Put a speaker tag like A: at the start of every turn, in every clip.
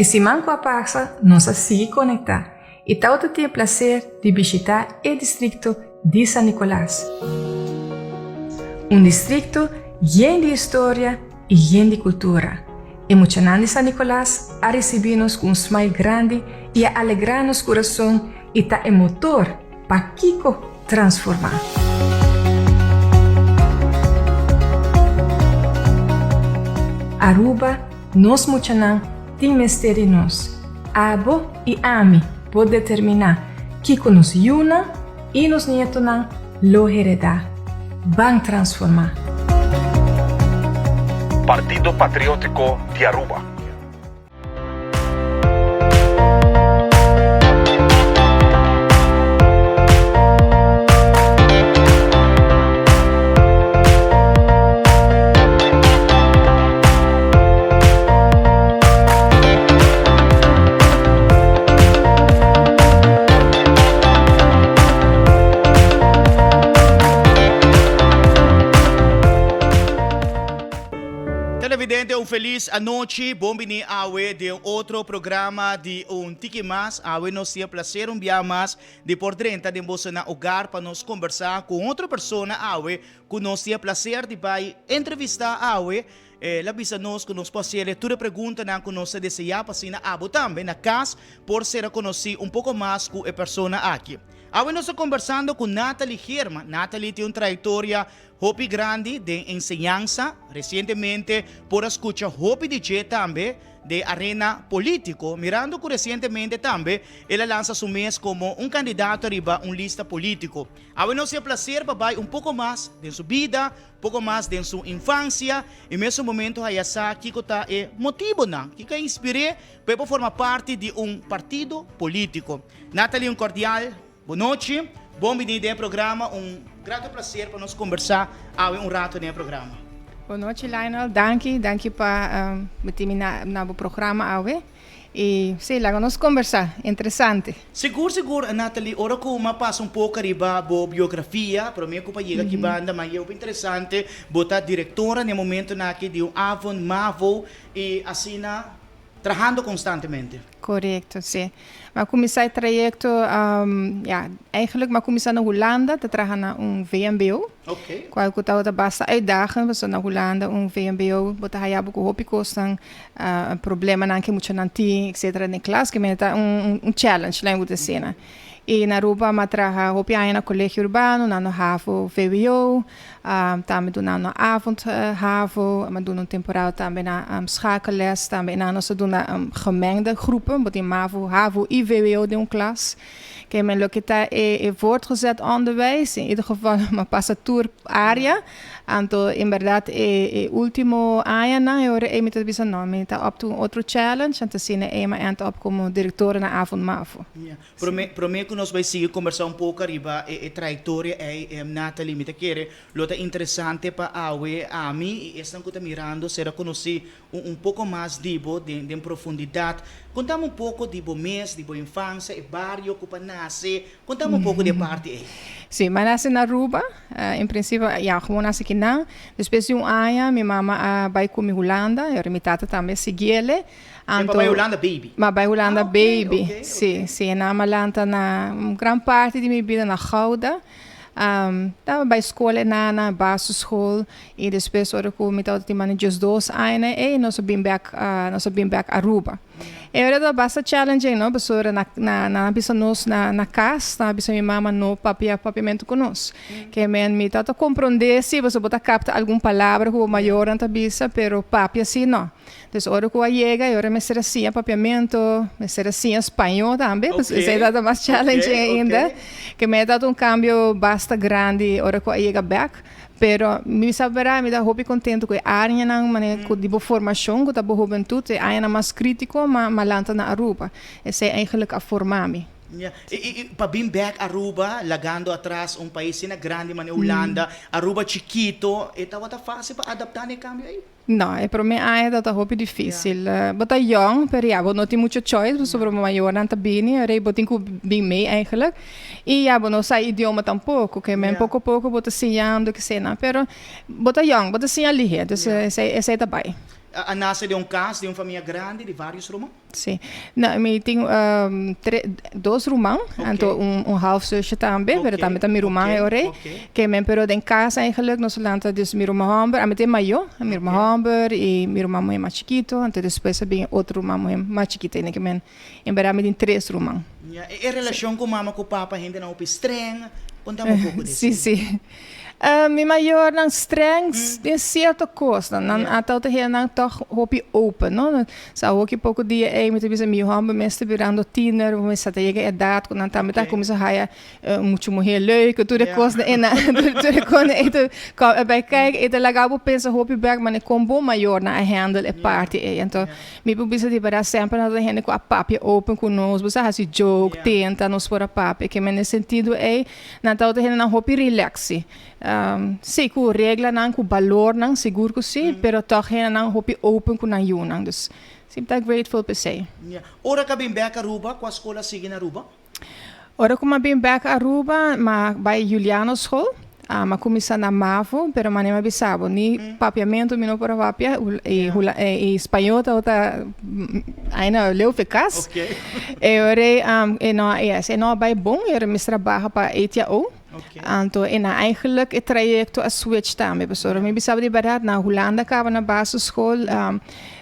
A: E siman ku a pasa nos a sigui konektá i tabata tin e plaser di bishitá e distrikto di San Nicolas. Un distrikto yen di historia i yen di kultura. E muchanan di San Nicolas a risibí nos ku un smile grandi i a alegrá nos kurason i ta e motor pa kiko transformá. Aruba, nos muchanan tin mester di nos. Abo i ami por determiná kiko nos yunan i nos nietonan lo heredá. Ban transformá!
B: Partido Patriótiko di Aruba.
C: Televidente un felis anochi, bon bini awe den un otro programa di Un Tiki Mas. Awe nos tin e placer un bia mas di por drenta den boso na hogar pa nos conversa cu un otro persona awe cu nos tin e placer di bay entrevista awe. El a bisa nos ku nos por hasiel e tur e preguntanan ku nos ta deseá pa asina abo tambe na kas por sera konosí un poko mas ku e persona aki. Awe nos ta kombersando ku Nathalie Germa. Nathalie tin un trayektoria hopi grandi den enseñansa. Resientemente por a skucha hopi di dje tambe den arena polítiko, mirando ku resientemente tambe el a lansa su mes komo un kandidato riba un lista polítiko. Awe nos tin e plaser pa bai un poko mas den su bida, Poko mas den su infansia i mesun momento haya sa kiko ta e motibonan kiko a inspir'é pa e por forma parti di un partido polítiko. Nathalie un kordial bonochi, bon bini den e programa, un grato plaser pa nos kombersá awe un rato den e programa.
A: Bonochi Lionel, danki, danki pa meti mi na bo programa awe. Y sí, laga nos combersa. Interesante.
C: Sigur sigur Nathalie, ora cu m'a pasa un poco ariba bo biografia, prome cu pa yega aki banda, ma e hopi interesante, bo ta directora na e momentonan aki di un Avon Mavo y asina trahando constantemente.
A: Corecto, sí. M'a cuminsa e trayecto, ya, eigenlijk m'a cuminsa na Hulanda ta traha na un vmbo. Cual cu tabata basta uitdagend, pasobra na Hulanda un vmbo bo ta haya bo cu hopi cosnan, problemanan cu e muchanan tin, etcetera den klas, cu ta un challenge laga mi ta asina. Y na Aruba mi a traha hopi aña na Colegio Urbano, na no havo vwo, tambe duna no avond havo, mi a duna un temporada tambe na schakelles, tambe na nos a duna gemengde groepen, bo tin mavo, havo y vwo den un klas. Ke men loke ta e voortgezet onderwijs, in ieder geval mi a pasa tur area, anto en berdad e ultimo añanan e ora ei mi ta bisa no, mi ta op to un otro challenge, anto asina ei mi a end up como directora na Avond Mavo.
C: Prome prome ku nos bai sigui kombersá un poko ariba e trayektoria ei, Nathalie, mi ta kere lo ta interesante pa awe ami i esnan ku ta mirando sera konosí Un un poko mas di bo den den profundidat. Kontami un poko di bo mes, di bo infansia, e bario ku pa nase. Kontami un poko di e parti ei.
A: Sí, mi a nase na Aruba. En prinsipio, ya, gewoon nase kinan. Despues di un aña mi mama a bai ku mi Hulanda, i ora mi tata tambe a sigui el'e.
C: E pa bai Hulanda baby?
A: Mi a bai Hulanda baby, sí, sí. Nan a lanta na un gran parti di mi bida na Gouda. Tabata bai skol e nana, basisschool, i despues ora ku mi tabata tin manda diesdos aña ei nos a bin bek nos a bin bek Aruba. E ora tabata basta challenging no pasobra na na nan a bisa nos na na kas nan a bisa mi mama no papia papiamentu ku nos. Ke men mi tabata komprondé si pasobra bo ta kapta algun palabra ku bo mayornan ta bisa pero papia si no. Dus ora ku a yega e ora mester a siña papiamentu, mester a siña spañó tambe, pasobra esei tabata mas challenging ainda. Ke mi a tabata un kambio basta grandi ora ku a yega bèk. Pero mi sa bera mi ta hopi kontentu ku e añanan manera ku di bo formashon ku ta bo hubentut, e añanan mas kritiko ma mi a lanta na Aruba. Esei eigenlik a forma mi.
C: Ya. I i pa bin bèk Aruba, lagando atras un pais asina grandi manera Hulanda, Aruba chikito, e tabata fásil pa adaptá na e kambio ei?
A: No, e prome aña ta ta hopi dificil. Bo ta yong, pero ya, bo no tin mucho choice pasobra bo mayornan ta bini, ora bo tin cu bin mee eigenlijk. Y ya, bo no sa e idioma tampoco, ke men poco poco bo ta siñando kesenan, pero bo ta yong, bo ta siña lihe, dus esey esey ta bay.
C: A nace den un cas, den un famia grandi di varios ruman?
A: Sí. No, mi tin tre, dos ruman, anto un un halfzusje tambe, pero tambe ta mi ruman e ora ei. Ke men pero den kas eigenlijk nos lanta dus mi ruman hòmber, ami ta e mayó, mi ruman hòmber i mi ruman muhé mas chikito, anto despues a bin e otro ruman muhé mas chikito ainda ke men en bèrdat mi tin tres ruman.
C: Ya, e relashon ku mama ku papa hendenan hopi streng, kontami un poko di
A: esei. Sí, sí. Mi mayornan streng den cierto cosnan. Nan a tabata hendenan toch hopi open, no. Sa hoki poco dia ey mi ta bisa mi homber mes ta birando tiener, mi sa ta yega edad cu nan tambe ta cuminsa haya mucho muher leuk, tur e cosnan ey nan, tur e cosnan ey ta come bay kijk, ey ta laga bo pensa hopi bek mane con bo mayornan a handle e parti ey. Anto mi por bisa di berdad semper nan ta hende cu a papia open cu nos, bo sa haci joke, tenta nos por a papia, ke men den sentido ey Nan tabata hendenan hopi relax si. Si, ku reglanan, ku balornan, sigur ku si, pero tòg hendenan hopi open ku nan yunan. Dus, si mi ta grateful p'esei.
C: Ya. Ora ku a bin bèk Aruba, kua skol a sigui na Aruba?
A: Ora ku mi a bin bèk Aruba, mi a bai Juliano School. Mi a kuminsá na Mavo, pero manera mi a bisa bo, ni papiamentu mi no por a papia, i i spañó tabata aina leu fe kas. E ora ei e no a yes, e no a bai bon, e ora mester a baha pa ETO. Anto e na eigenlijk e trayekto a switch tambe, pasobra mi bisa bo di bèrdat na Hulanda kaba na basisschool,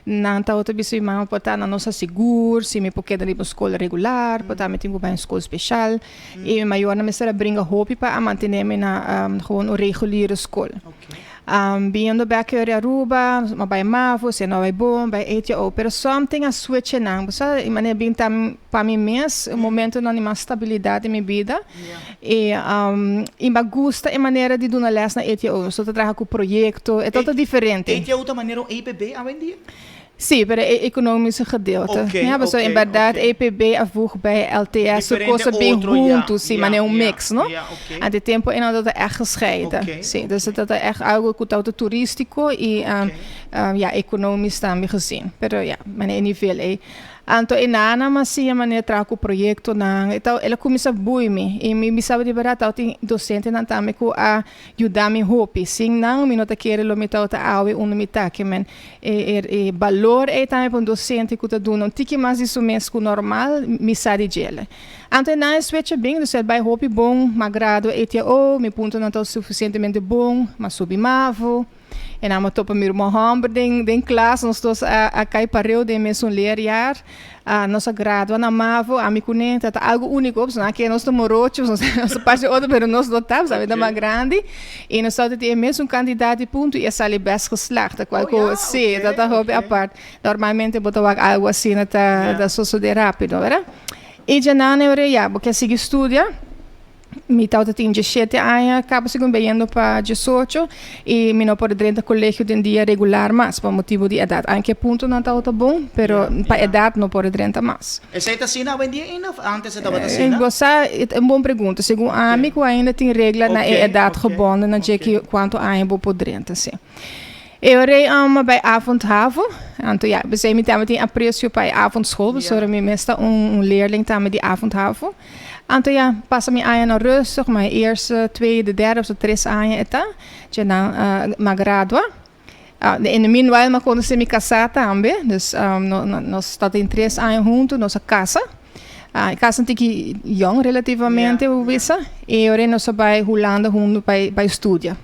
A: Nan tabata bisa mi mama por ta nan no sa sigur si mi por keda riba un skol regular, por ta mi tin ku bai un skol speshal. I mi mayornan mester a bringa hopi pa a mantené mi na gewoon un reguliere skol. Biniendo bek here Aruba, mi a bai mavo, si no a bai bon, bai ETO. Pero something a switch einan. Bo sa, e manera bin ta pa mi mes un momentonan di mas stabilidat den mi bida. I i mi a gusta e manera di duna les na ETO. Nos ta traha ku proyekto, e tabata diferente.
C: ETO ta manera un EPB awendia?
A: Sí, pero e economische gedeelte. Ja, pasobra en bèrdat EPB a voeg bij LTS, tur kos ta bin huntu, sí, manera un mix, no? Ante tempu ei nan tabata ègt gescheiden. Sí, dus e tabata ègt algu ku tabata turístiko i, ja, economisch tambe gezien. Pero ja, manera e nivel ei.
D: Anto e nana m'a siña manera traha ku proyektonan. E ta el a kuminsá bui mi. I mi bisa bo di bèrdat tabatin dosentenan tambe ku a yuda mi hopi. Sin nan mi no ta kere lo mi tabata awe unda mi ta. Ke men e e e balor ei tambe pa un dosente ku ta duna un tiki mas di su mes ku normal, mi sa di djele. Anto e nan e switch a bin, dus el bai hopi bon, m'a gradua ETO, mi puntonan tabata sufisientemente bon, m'a subi mavo. E nan a topa mi ruman hòmber den den klas, nos dos a a kai pareu den mesun leerjaar. Nos a gradua na mavo, ami ku ne, ta ta algu úniko, pasobra nan a kere nos ta morocho, nos ta parse otro, pero nos no ta, pasobra ami ta mas grandi. I nos tabata tin e mesun kantidat di punto i a sali bèst geslaagd, ta kual ku si, ta ta hopi apart. Normalmente bo ta wak algu asina ta ta sosodé rápido, wèrdad? I djanan e ora ya, bo ke sigui studia. Mi tabata tin diesshete aña kaba segun bayendo pa diesocho i mi no por a drenta kolegio den dia regular mas pa motibu di edat. Anke puntonan tabata bon, pero pa edat no por a drenta mas.
C: Esei ta asina awendia ainda of antes e tabata asina?
D: Bo sa, e ta un bon pregunta. Segun ami ku ainda tin regla na e edat gebonden na dje ki kuantu aña bo por drenta, si. E ora ei a bai avondhavo, anto ya, p'esei mi tambe tin apresio pa e avondschool, pasobra mi mes ta un leerling tambe di avondhavo. Anto ya, pasa mi añanan rustig, ma e eerste, tweede, derde of tres aña e ta, dje nan m'a gradua. In the meanwhile m'a konosé mi kasá tambe, dus nos ta tin tres aña huntu, nos a kasa. E kasa un tiki yòn relativamente, bo bisa, i ora nos a bai Hulanda huntu bai studia.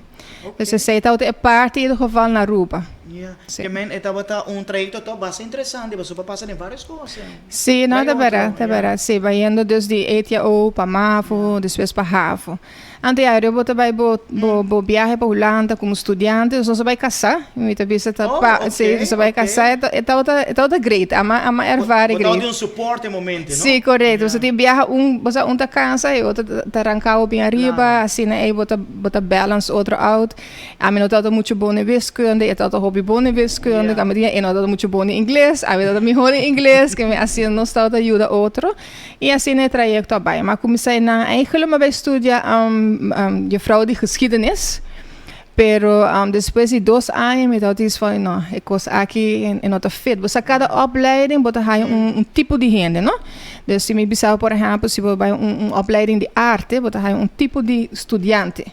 D: Dus esei tabata e parti in ieder geval na Aruba.
C: Ya. Ke men e tabata un trayecto toch basta interesante pasobra pa pasa den varios cos.
D: Sí, no, ta bera, ta bera. Sí, bayendo dus di ETO pa Mavo, despues pa Havo. Anto ya, bo ta bai bo bo bo biahe pa Hulanda como studiante, dus nos a bai casa. Mi ta bisa ta pa, sí, nos a bai casa, e tabata e tabata great, ama ama ervare
C: great. Bo tabatin un support e momento, no?
D: Sí, correcto. Bo tin biaha un, bo sa un ta cansa y otro ta ranca bo bien ariba, asina ey bo ta bo ta balance otro out. Ami no tabata mucho bon den wiskunde, e tabata hopi bon den wiskunde, ami tin e no tabata mucho bon den ingles, ami tabata mihor den ingles, ke mi asina nos tabata yuda otro. I asina e trayekto a bai. Mi a kuminsá einan eigenlijk mi a bai studia juffrouw di geschiedenis, pero despues di dos aña mi tabata bisa van no, e kos aki e no ta fit. Bo sa kada opleiding bo ta haña un tipo di hende, no? Dus si mi bisa bo por ehèmpel si bo bai un opleiding di arte bo ta haña un tipo di studiante.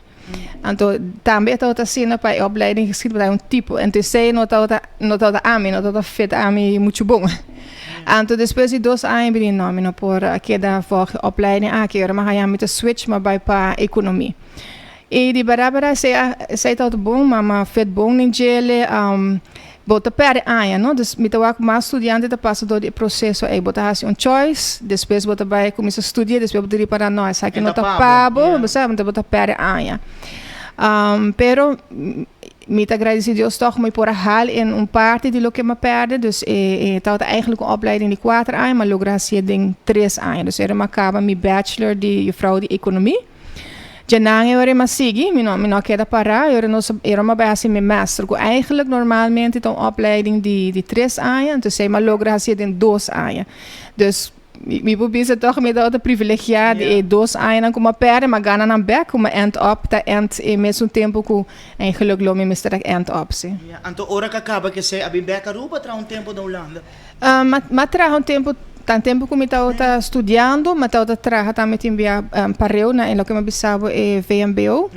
D: Anto tambe e tabata asina pa e opleiding geschiedenis bo ta haña un tipo. Enton esei no tabata no tabata ami, no tabata fit ami muchu bon. Anto despues di dos aña mi di no, mi no por a keda volg e opleiding aki. Ora mi a haña mi ta switch mi a bai pa ekonomie. I di bèrdat bèrdat esei a esei tabata bon, ma mi a fit bon den djele. Bo ta pèrdè aña, no? Dus mi ta wak mas studiante ta pasa dor di e proseso ei. Bo ta hasi un choice, despues bo ta bai kuminsá studia, despues bo ta ripará, no, esaki no ta pa bo, bo sa, bo ta pèrdè aña. Pero mi ta gradisí Dios tòg mi por a hal en un parti di loke mi a pèrdè. Dus e e tabata eigenlijk un opleiding di kuater aña, mi a logra hasié den tres aña. Dus ora mi a kaba mi bachelor di juffrouw di ekonomie. Djanan e ora mi a sigui, mi no mi no a keda pará, e ora nos e ora mi a bai hasi mi master, ku eigenlijk normalmente ta un opleiding di di tres aña, entonces mi a logra hasié den dos aña. Dus mi mi por bisa tòg mi tabata privilegiá di e dos añanan ku mi a pèrdè, mi a gana nan bèk, ku mi a end up ta end e mesun tempu ku eigenlijk lo mi mester a end up, si.
C: Ya, anto ora ku a kaba kesei a bin bèk Aruba a traha un tempu na Hulanda?
D: Mi a traha un tempu, tan tempu ku mi tabata studiando, mi tabata traha tambe tin bia pareu na e loke mi a bisa bo e VMBO.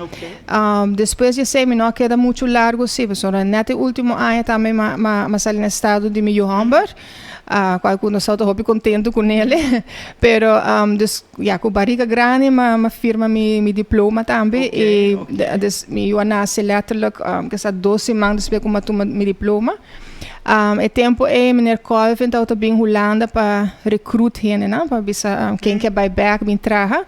D: Despues di esei mi no a keda muchu largu si, pasobra nèt e ultimo aña tambe mi a sali na estado di mi yu hòmber, kual ku nos tabata hopi kontentu ku nele. Pero dus ya ku bariga grandi mi a firma mi diploma tambe i dus mi yu a nase lèterlik kisa dos siman despues ku mi a tuma mi diploma. E tempu ei meneer Colvin tabata bin Hulanda pa recruit hendenan, pa bisa ken ke bai bek bin traha.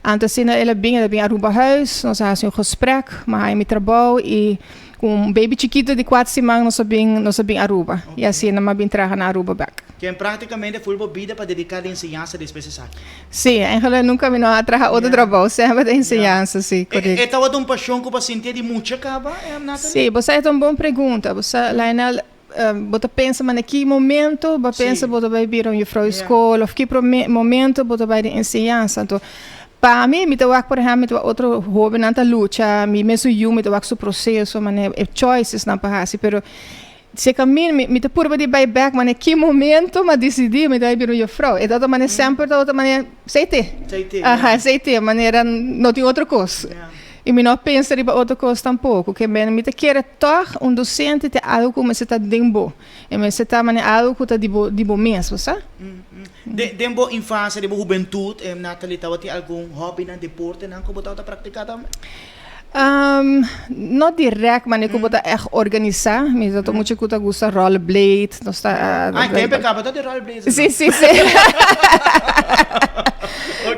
D: Anto asina el a bin, el a bin Arubahuis, nos a hasi un gesprek, mi a haña mi trabou i ku un baby chikito di kuater siman nos a bin, nos a bin Aruba. I asina mi a bin traha na Aruba bek.
C: Ken praktikamente ful bo bida pa dediká den enseñansa despues esaki?
D: Sí, eigenlijk nunka mi no a traha otro trabou, semper den enseñansa, sí, korekto.
C: E tabata un pashon ku bo a sintié di mucha kaba, Nathalie?
D: Sí, bo sa e ta un bon pregunta. Bo sa, Lionel, bo ta pensa ma na ki momento bo a pensa bo ta bai bira un jufrou di skol òf ki momento bo ta bai den enseñansa. Anto, pa mi, mi ta wak por ehèmpel, mi ta wak otro hóbennan ta lucha, mi mesun yu mi ta wak su proseso, manera e choicesnan pa hasi, pero. Si kamin mi mi ta purba di bai bek ma na ki momento m'a disidí mi ta bai bira un jufrouw. E tabata manera semper tabata manera esei te.
C: Esei te,
D: Aha,
C: ya.
D: esei te, manera no tin otro kos.
C: Ya.
D: I mi no a pensa riba otro kos tampoko. Ke men mi ta kere tòg un dosente ta algu ku mester ta den bo. E mester ta manera algu ku ta di bo di bo mes, bo sa?
C: Den den bo infansia, den bo hubentut, Nathalie, tabatin algun hòbinan, deportenan ku bo tabata praktiká tambe?
D: No direct manera ku bo ta ègt organisá. Mi ta ta mucha ku ta gusta rollerblade, nos ta.
C: Ah, tempo e kaba ta di rollerblades
D: Sí, sí, sí.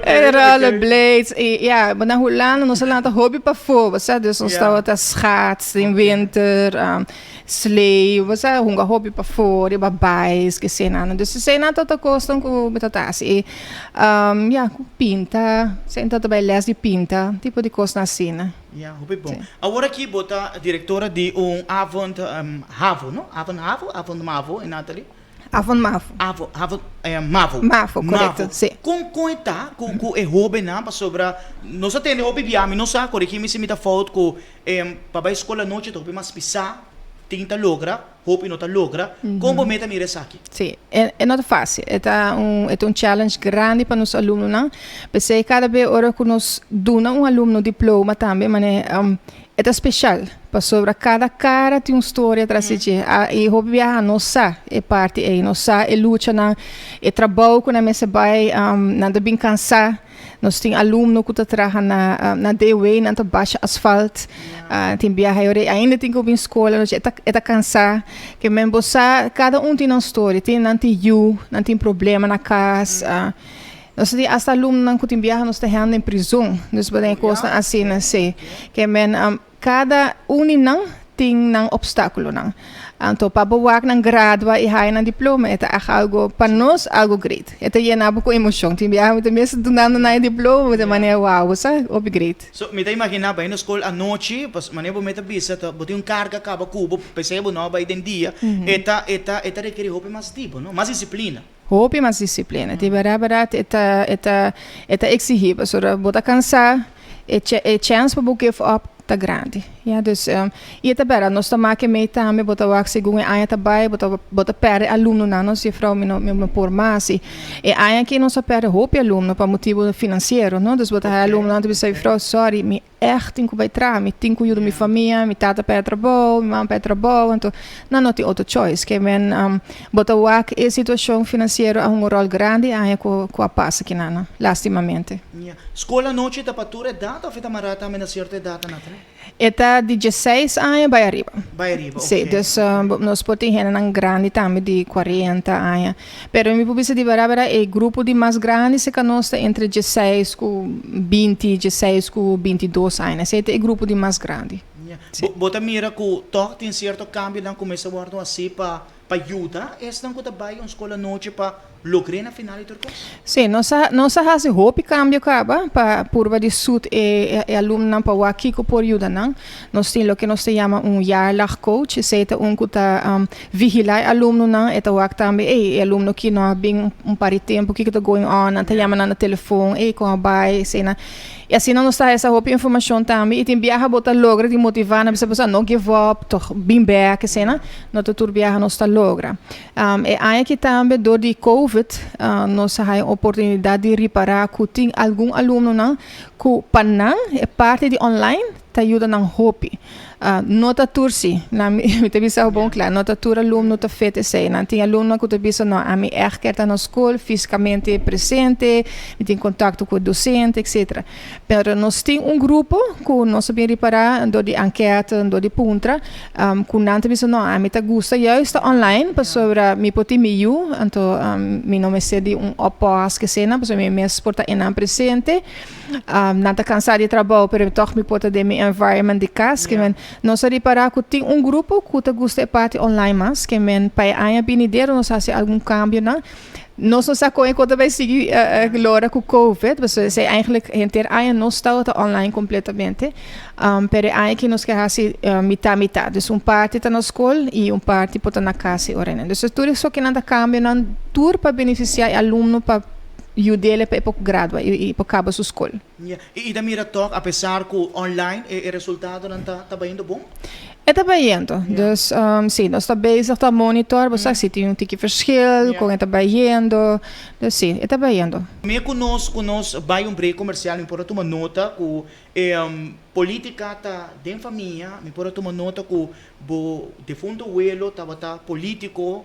D: Rollerblades i ya, bo na Hulanda nos a lanta hopi pafó, bo sa, dus nos tabata schaats den winter. Slee, bo sa hunga hopi pafó riba bais, ke eseinan. Dus eseinan ta ta kosnan ku mi ta ta hasi. I ya, ku pinta, esei ta ta bai lès di pinta, tipo di kosnan asina.
C: Ya, hopi bon. Awor aki bo ta direktora di un avond havo, no? Avond havo, avond mavo, e Nathalie?
D: Avond mavo.
C: Avo, avond mavo.
D: Mavo, korekto, si.
C: Kon kon e ta ku ku e hóbennan? Pasobra nos a tende hopi bia, mi no sa, korigí mi si mi ta fout, ku Pa bai skol anochi ta hopi mas pisá, tin ta logra, hopi no ta logra. Kon bo meta mira esaki?
D: Sí, e no ta fásil. E ta un e ta un challenge grandi pa nos alumnonan. P'esei kada be ora ku nos duna un alumno diploma tambe manera e ta speshal pasobra kada kara tin un storia tras di dje. I hopi biaha nos sa e parti ei, nos sa e luchanan, e trabou ku nan mester bai, nan ta bin kansá. Nos tin alumno ku ta traha na na DW, nan ta basha asfalt. Tin biaha e ora ei ainda tin ku bin skola, e ta e ta kansá. Ke men bo sa kada un tin nan storia, tin nan tin yu, nan tin problema na kas. Nos tin asta alumnonan ku tin biaha nos ta hèn den prizon. Dus bo den e kosnan asina, si. Ke men Kada un di nan tin nan opstákulonan. Anto pa bo wak nan gradua i haya nan diploma e ta ègt algu, pa nos, algu great. E ta yena bo ku emoshon. Tin biaha mi ta mes dunando nan e diploma, mi ta manera wou, bo sa, hopi great.
C: So, mi ta imaginá bai na skol anochi, pas manera bo meta bisa ta bo tin un karga kaba ku bo, p'esei bo no a bai den dia, e ta e ta e ta rekerí hopi mas di bo, no? Mas disiplina.
D: Hopi mas disiplina. Di bèrdat bèrdat e ta e ta e ta eksihí pasobra bo ta kansá e e chèns pa bo give up ta grandi. Ya dus i e ta bèrdat nos ta make mei tambe bo ta wak segun e aña ta bai bo ta bo ta pèrdè alumnonan nos jefrou mi no mi no por mas i e aña aki nos a pèrdè hopi alumno pa motibu finansiero no dus bo ta haña alumnonan ta bisa jefrou sorry mi Ègt tin ku bai traha, mi tin ku yuda mi famia, mi tata pèrdè trabou, mi mama pèrdè trabou, anto nan no tin otro choice. Ke men bo ta wak e situashon finansiero a hunga un ròl grandi aña ku ku a pasa kinan, lastimamente.
C: Ya. Skol anochi ta pa tur edat òf e ta mará tambe na sierto edat, Nathalie?
D: E ta di diesseis aña bai ariba.
C: Bai ariba,
D: Sí,
C: oké.
D: dus nos por tin hendenan grandi tambe di kuarenta aña. Pero mi por bisa di berdad berdad e grupo di mas grandi cerca nos ta entre diesseis cu binti, diesseis cu bintidos aña. Esey ta e grupo di mas grandi.
C: Ya. Bo, bo ta mira cu toch tin cierto cambionan cu mester wordo haci pa, pa yuda esnan cu ta bay un scol anochi pa logr'é na final di tur cos?
D: Sí, nos a, nos a haci hopi cambio caba pa purba di sut e, e alumnonan pa wak kico por yuda nan. Nos tin loke nos ta yama un jaarlagcoach, esey ta un cu ta vigila e alumnonan, e ta wak tambe, ey, e alumno aki no a bin un par di tempo, kiko ta going on, nan ta yama nan na telefon, ey, con a bay, eseynan. Y asina nos ta haya hopi informacion tambe y tin biaha bo ta logra di motiva nan, bisa boso no give up, toch bin bek, eseynan, no ta tur biaha nos ta logra. E aña aki tambe dor di covid nos a haya un oportunidad di ripara cu tin algun alumnonan cu pa nan e parti di online ta yuda nan hopi. No ta tur si. Nan mi ta bisa bon kla, no ta tur alumno ta fit esei. Nan tin alumnonan ku ta bisa no, ami ègt kier ta na skol, fisikamente presente, mi tin kontakto ku e dosente, etsetera. Pero nos tin un grupo ku nos a bin ripará dor di ankète, dor di puntra, ku nan ta bisa no, ami ta gusta juist ta online pasobra mi por tin mi yu, anto mi no mester di un oppas keseinan pasobra mi mes por ta einan presente. Nan ta cansá di trabou, pero tòg mi por ta den mi environment di cas. Ke men nos a ripará ku tin un grupo ku ta gusta e parti online mas. Ke men pa e aña binidero nos hasi algun kambionan. Nos no sa kon e kos ta bai sigui lora ku covid, pasobra esei eigenlijk henter aña nos tabata online kompletamente. Pero e aña aki nos ke hasi mitá mitá. Dus un parti ta na skol i un parti por ta na kas e oranan. Dus tur esokinan ta kambionan tur pa benefisiá e alumno pa. Yud'el pa e por gradua i por kaba su skol.
C: Ya. I ta mira tòg apesar ku online e resultadonan ta ta bayendo bon?
D: E ta bayendo. Dus si, nos ta bezig ta monitor, bo sa si tin un tiki verschil, kon e ta bayendo. Dus si, e ta bayendo.
C: Me ku nos ku nos bai un break komersial mi por a tuma nota ku e politika ta den famia, mi por a tuma nota ku bo defunto welo tabata politiko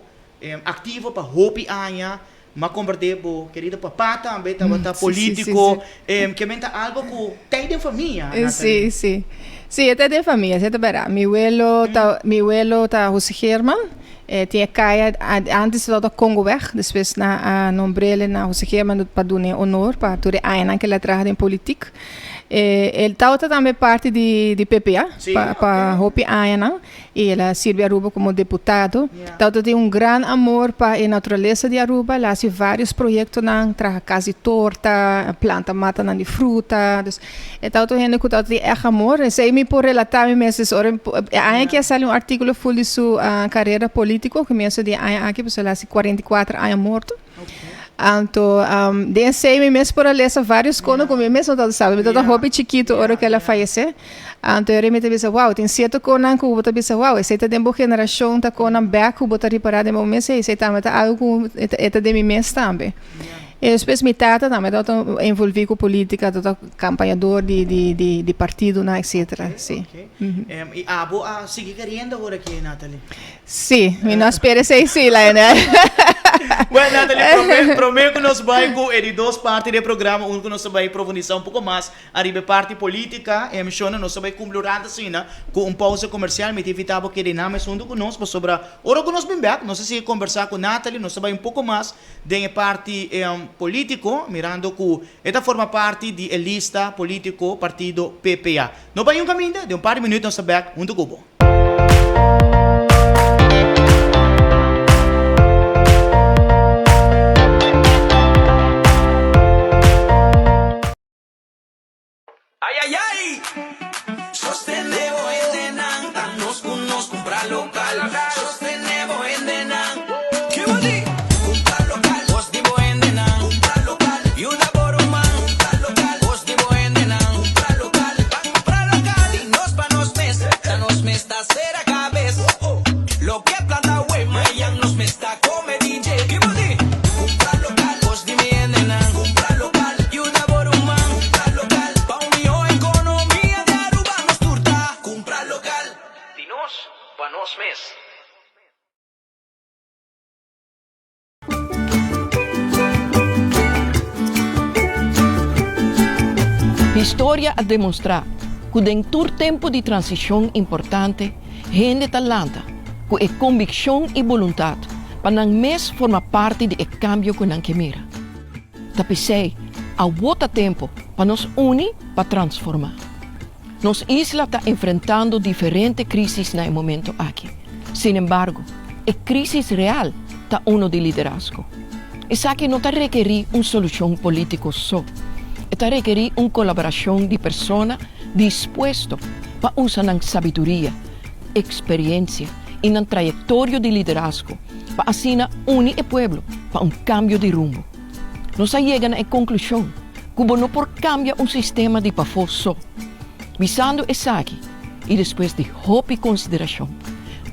C: aktivo pa hopi aña, m'a komprendé bo kerido papa tambe tabata politiko, ke men ta algo ku ta ei den famia, Nathalie.
D: Sí, sí. Sí, e ta den famia, sí ta bèrdat. Mi welo ta, mi welo ta José Geerman, e tin e kaya, antes e tabata Congoweg, despues nan a nombr'el na José Geerman pa dun'e honor pa tur e añanan ku el a traha den politik. E tabata tambe parti di PPA pa hopi añanan y el a sirbi Aruba como deputado. Tabata tin un gran amor pa e naturalesa di Aruba, el a haci varios proyectonan, traha cas di torta, planta matanan di fruta. Dus e tabata un hende cu tabata tin echt amor. Esey mi por relata mi mes dus ora e aña aki a sali un articulo full di su carera politico, comienzo di e aña aki, pasobra el a haci 44 aña morto. Anto den esei mi mes por a lesa varios kono ku mi mes no tabata sabi. Mi tabata hopi chikitu ora ku el a fayesé. Anto e mi ta bisa wow, tin sierto konan ku bo ta bisa wow, esei ta den bo generashon, ta konan bèk ku bo ta ripará den bo mes, esei tambe ta algu ku e ta den mi mes tambe. I despues mi tata tambe tabata envolví ku polítika, tabata kampañador di di di di partidonan etcetera, si.
C: I abo a sigui keriendo awor aki, Nathalie?
D: Sí, mi no a spera esei sí, Lionel.
C: Bueno, Nathalie, prome, prome ku nos bai ku e di dos parti di e programa, unda ku nos ta bai profundisá un poko mas ariba e parti polítika, e mishonnan, nos ta bai kumpli un rato asina ku un pausa komersial. Mi ta invitá bo keda einan mes huntu ku nos, pasobra ora ku nos bin bèk, nos ta sigui kombersá ku Nathalie, nos ta bai un poko mas den e parti polítiko, mirando ku e ta forma parti di e lista polítiko partido PPA. No bai un kaminda, den un par di minüt nos ta bèk huntu ku bo.
E: Ay ay ay! Sostene bo hendenan, ta nos ku nos kumpra lokal. Sostene bo hendenan. Ki bo di? Kumpra lokal. Kos di bo hendenan. Kumpra lokal. Yuda bo ruman. Kumpra lokal. Kos di bo hendenan. Kumpra lokal. Ban kumpra lokal. Di nos pa nos mes. Ta nos mes ta sera kabes. Loke planta wey mayan nos mes ta kome di dje. Ki bo di? Kumpra lokal. Kos di mi hendenan. Kumpra lokal. Yuda bo ruman. Kumpra lokal. Pa un mihó ekonomia di Aruba nos tur ta kumpra lokal. Di nos pa nos mes.
F: Historia a demostrá ku den tur tempu di transishon importante hende ta lanta ku e kombikshon i boluntat pa nan mes forma parti di e kambio ku nan ke mira. Ta p'esei awor ta tempu pa nos uni pa transformá. Nos isla ta enfrentando diferente crisis na e momento aki. Sin embargo, e crisis real ta uno di liderazgo. Esaki no ta rekeri un solucion politico so. E ta rekeri un colaboracion di persona dispuesto pa usa nan sabiduria, experiencia y nan trayectorio di liderazgo pa asina uni e pueblo pa un cambio di rumbo. Nos a yega na e conclusion cu bo no por cambia un sistema di pafó so. Bisando esaki y despues di hopi consideracion,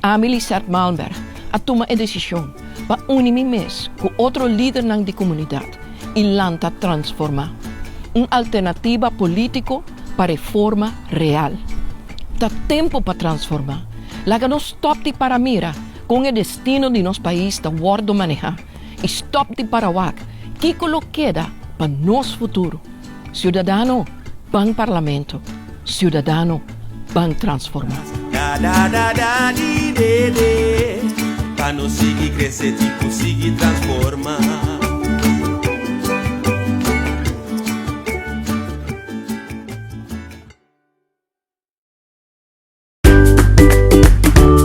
F: ami Lisette Malmberg a tuma e decision pa uni mi mes cu otro lidernan di comunidad y lanta Transforma, un alternativa politico pa reforma real. Ta tempo pa transforma. Laga nos stop di para mira con e destino di nos pais ta wordo maneha. i stòp di para wak kiko lo keda pa nos futuro. Siudadano, ban Parlamento. Siudadano, ban transformá.
E: Da da da da di de de Pa nos sigui crece tin cu sigui transforma.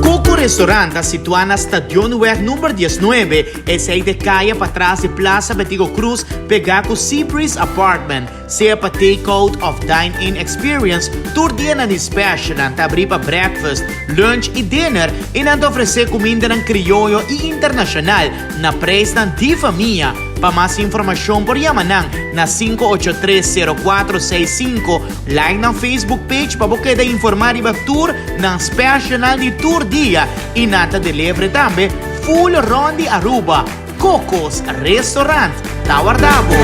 C: Coco Restaurant ta situá na Stadionweg number diesnuebe, esei de kaya patras di Plaza Betico Cruz pegá ku Seabreeze Apartment. Sea pa take-out òf dine-in experience, tur dia nan di special. Nan ta abrí pa breakfast, lunch i dinner i nan ta ofresé kumindanan krioyo i internashonal na preisnan di famia. Pa mas informashon por yama nan na 583 0465. Like nan Facebook page pa bo keda informá riba tur nan specialnan di tur dia i nan ta delevre tambe full rond di Aruba. Coco's Restaurant ta warda bo.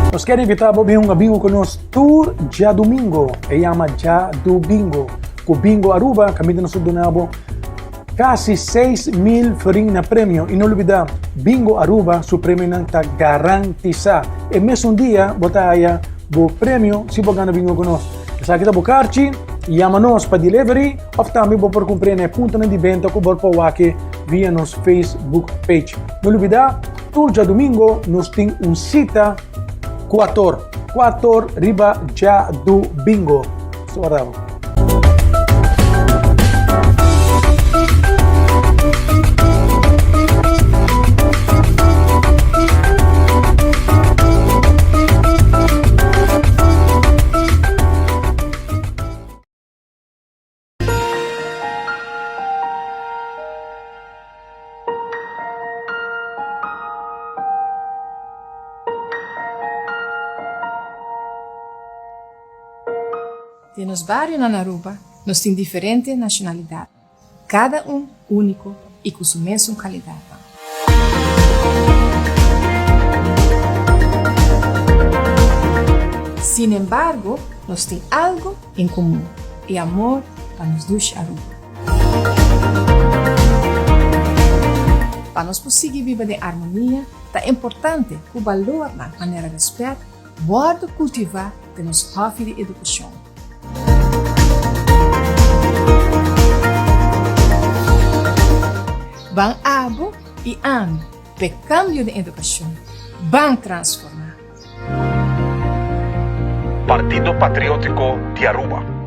G: Nos kier invita bo bin hunga bingo ku nos tur djadumingo. E yama Djadubingo. Ku Bingo Aruba kaminda nos ta duna bo kasi 6000 florin na premio. I no lubida, Bingo Aruba su premionan ta garantisa. E mesun dia bo ta haya bo premio si bo gana bingo ku nos. Esaki ta bo karchi, yama nos pa delivery of tambe bo por kumpr'é na e puntonan di benta ku bo por wak via nos Facebook page. No lubida, tur djadumingo nos tin un sita kuator, kuator riba djadubingo. Nos ta warda bo.
A: Den nos barionan na Aruba nos tin diferente nacionalidadnan, cada un unico y cu su mesun calidadnan. Sinembargo nos tin algo en comun, e amor pa nos dushi Aruba. Pa nos por sigui biba den armonia ta importante cu balornan manera respet, Wòrdu kultivá den nos hòfi di edukashon. Ban abo i ami p'e kambio den edukashon. Ban transformá!
B: Partido Patriótiko di Aruba.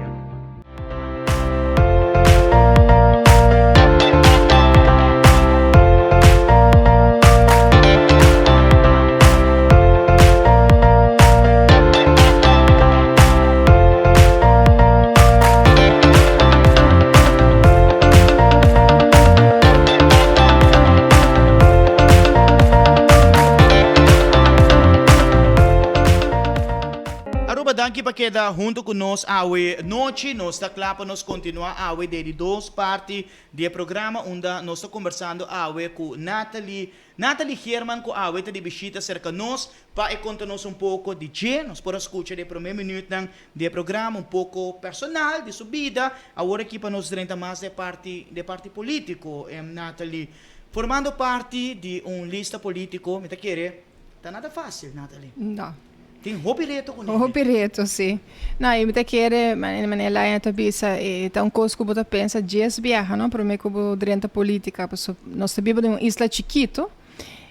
C: Aruba danki pa keda hunto cu nos awe nochi. Nos ta cla pa nos continua awe den di dos parti di e programa unda nos ta conversando awe cu Nathalie, Nathalie Geerman cu awe ta di bishita cerca nos pa e conta nos un poco di dje. Nos por a scucha den e prome minuutnan di e programa un poco personal di su bida. Awor aki pa nos drenta mas den e parti, den e parti politico, Nathalie. Formando parti di un lista politico mi ta kere ta nada facil, Nathalie.
D: No.
C: Tin hopi reto ku nene.
D: Hopi reto, si. No, i mi ta kere, manera Laina ta bisa, e ta un kos ku bo ta pensa djes biaha, no, promé ku bo drenta politika, pasobra nos ta biba den un isla chikitu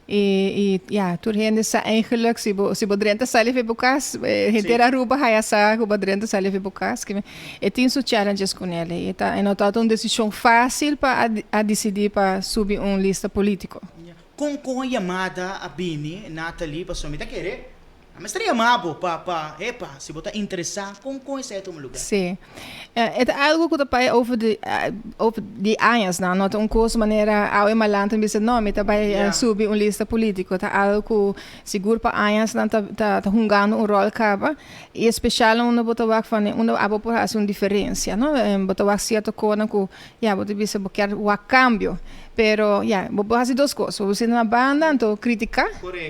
D: i i ya, tur hende sa eigenlik si bo si bo drenta sali for bo kas, henter Aruba haya sa ku bo a drenta sali for bo kas. E tin su challenges ku nel i ta e no tabata un desishon fásil pa a disidí pa subi un lista polítiko.
C: Kon kon e yamada a bini, Nathalie? Pasobra mi ta kere, a mester yama bo pa, pa, epa, si bo ta interesá, kon kon esei a tuma lugá?
D: Sí. E ta algu ku ta bai over di, over di añasnan. No ta un kos manera awe malanta mi bisa, no, mi ta bai subi un lista polítiko. Ta algu ku sigur pa añasnan ta, ta, ta hungando un ròl kaba. I espeshal unda bo ta wak van unda abo por hasi un diferensia, no? Bo ta wak sierto kosnan ku Ya, bo ta bisa bo kier wak cambio, pero ya, bo por haci dos cos, bo por sinta na banda anto critica,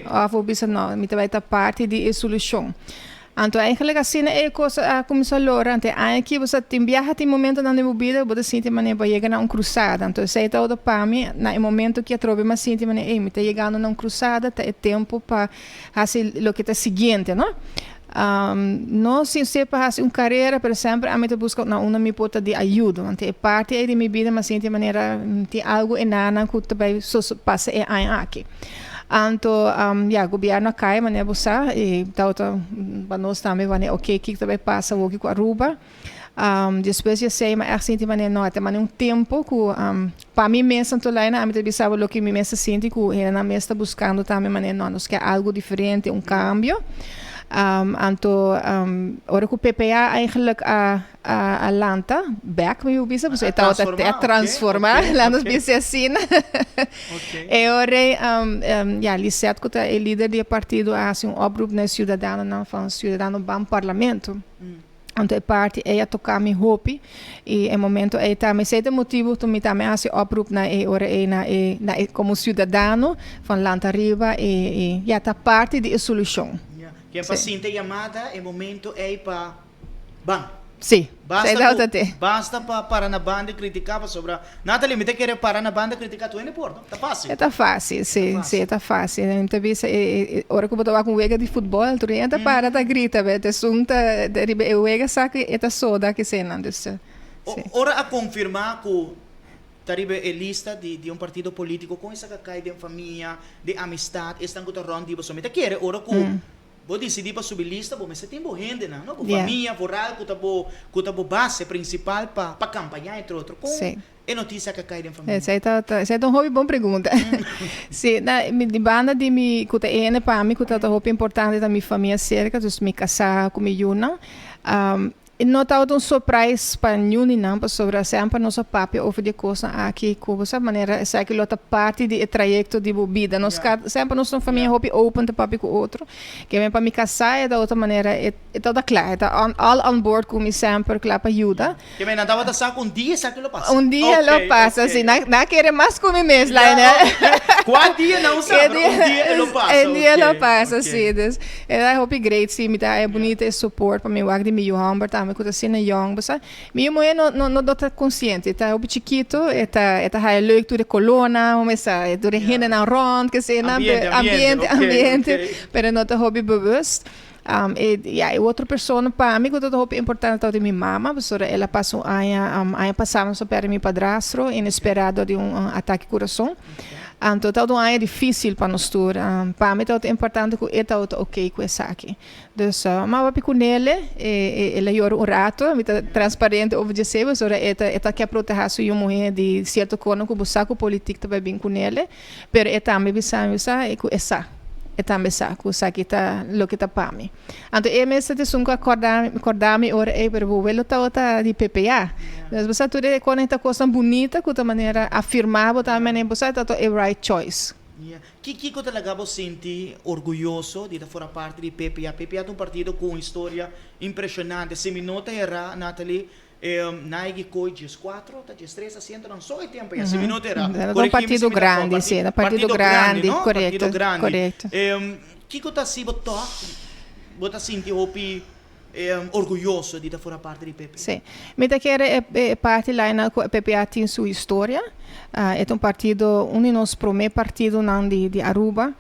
D: of bo bisa no, mi ta bay ta parti di e solucion. Anto eigenlijk asina e cos a cuminsa lora, anto e aña aki bo sa tin biaha tin momentonan den bo bida bo ta sinti manera bo a yega na un cruzada, anto esey tabata pa mi na e momento ki atrobe mi a sinti manera ey mi ta yegando na un cruzada, ta e tempo pa haci loke ta siguiente, no. No sin ser pa haci un carera, pero semper ami ta busca na unda mi por ta di ayudo. Anto e parti ey di mi bida mi a sinti manera tin algo enanan cu ta bay pasa e aña aki. Anto ya, gobierno a cay manera bo sa y tabata pa nos tambe wanneer oke kico ta bay pasa awoki cu Aruba. Despues di esei mi a ègt sinti manera no, a ta manda un tempu ku pa mi mes anto Laina ami ta bisa bo loke mi mes ta sinti ku hendenan mes ta buskando tambe manera no, nos ke algu diferente, un kambio. Anto ora ku PPA eigenlijk a a lanta bek mi por bisa pasobra e tabata a transforma laat nos bisa asina e ora ei ya Lisette ku ta e lider di e partido a hasi un oproep na e siudadanonan van siudadano ban parlamento. Anto e parti ei a toka mi hopi i e momento ei tambe esei ta e motibu ku mi tambe a hasi oproep na e ora ei na e na e komo siudadano van lanta ariba i i ya ta parti di e solushon.
C: Ya. Ken pa sinti e yamada e momento ei pa ban.
D: Sí.
C: Basta ku basta pa para na banda i kritiká pasobra Nathalie mi ta kere para na banda kritiká tur hende por no? Ta fásil.
D: E ta fásil, sí, sí e ta fásil. Mi ta bisa e ora ku bo ta wak un wega di futbòl tur hende ta para ta grita be esun ta riba e wega sa ku e ta soda kisenan dus sí.
C: Ora a konfirmá ku ta riba e lista di di un partido polítiko kon esaki a kai den famia, den amistat, esnan ku ta rònt di bo? So mi ta kere ora ku Bo disidí pa subi lista, bo mester tin bo hendenan, no? Bo famia, vooral ku ta bo ku ta bo base prinsipal pa pa kampañá entre otro. Kon e notisia ka kai den famia?
D: Esei ta ta esei ta un hopi bon pregunta. Sí, na mi di banda di mi ku ta e hende pa mi ku ta ta hopi importante ta mi famia serka, dus mi kasá ku mi yunan. E no tabata un surprise pa niun di nan pasobra semper nos a papia over di e kosnan aki ku bo sa manera esaki lo ta parti di e trayekto di bo bida. Nos ka semper nos ta un famia hopi open ta papia ku otro. Ke men pa mi kasá e ta otro manera e tabata kla e ta on all on board ku mi semper kla pa yuda.
C: Ke men nan tabata sa ku un dia esaki lo pasa.
D: Un dia lo pasa si nan nan a kere mas ku mi mes Lionel.
C: Kua dia nan sa pero un dia e lo pasa.
D: Un dia lo pasa si. Dus E ta hopi great si mi ta e bunita e support pa mi wak di mi yu homber tambe ku ta asina yong bo sa mi yu muhe no no no ta konsiente e ta hopi chikito e ta e ta haya leuk tur e kolónan bo mester sa tur e hendenan rònt kesei nan
C: Ambiente ambiente
D: ambiente ambiente pero no ta hopi bewust e ya e otro persona pa mi ku ta hopi importante tabata mi mama pasobra el a pasa un aña aña pasa nos a pèrdè mi padrastro inesperado di un atake kurason. Anto tabata un aña difícil pa nos tur. Pa mi tabata importante cu e tabata ok cu esaki. Dus m'a papia cu Nele, el a yora un rato, mi ta transparente over djesei pasobra e ta e ta ke proteha su yu muhe di cierto cosnan cu bo sa cu politic ta bay bin cu Nele, pero e tambe bisa mi sa cu e sa, e tambe sa cu esaki ta loke ta pa mi. Anto e mes ta esun ku a kòrda kòrda mi ora ei, pero bo welo tabata di PPA. Dus bo sa tur e kosnan ta kosnan bunita ku ta manera afirmá bo tambe manera bo sa ta e right choice.
C: Ya. Ki kiko ta laga bo sinti orguyoso di ta forma parti di PPA? PPA ta un partido ku un historia impreshonante. Si mi no ta erá, Nathalie, Naigi Kooi dieskuatro ta diestres asientonan so e tempo ya, si mi no ta erá.
D: Ta un
C: Korigí mi si
D: partido
C: mi ta fout.
D: grandi, sí, ta un partido
C: Partido grandi,
D: grandi,
C: no?
D: korekto,
C: Partido grandi.
D: korekto.
C: Kiko ta hasi bo tòg bo ta sinti hopi orguyoso di ta forma parti di PPA?
D: Sí. Mi ta kere e parti laina ku PPA tin su historia. E ta un partido, un di nos promé partidonan di Aruba.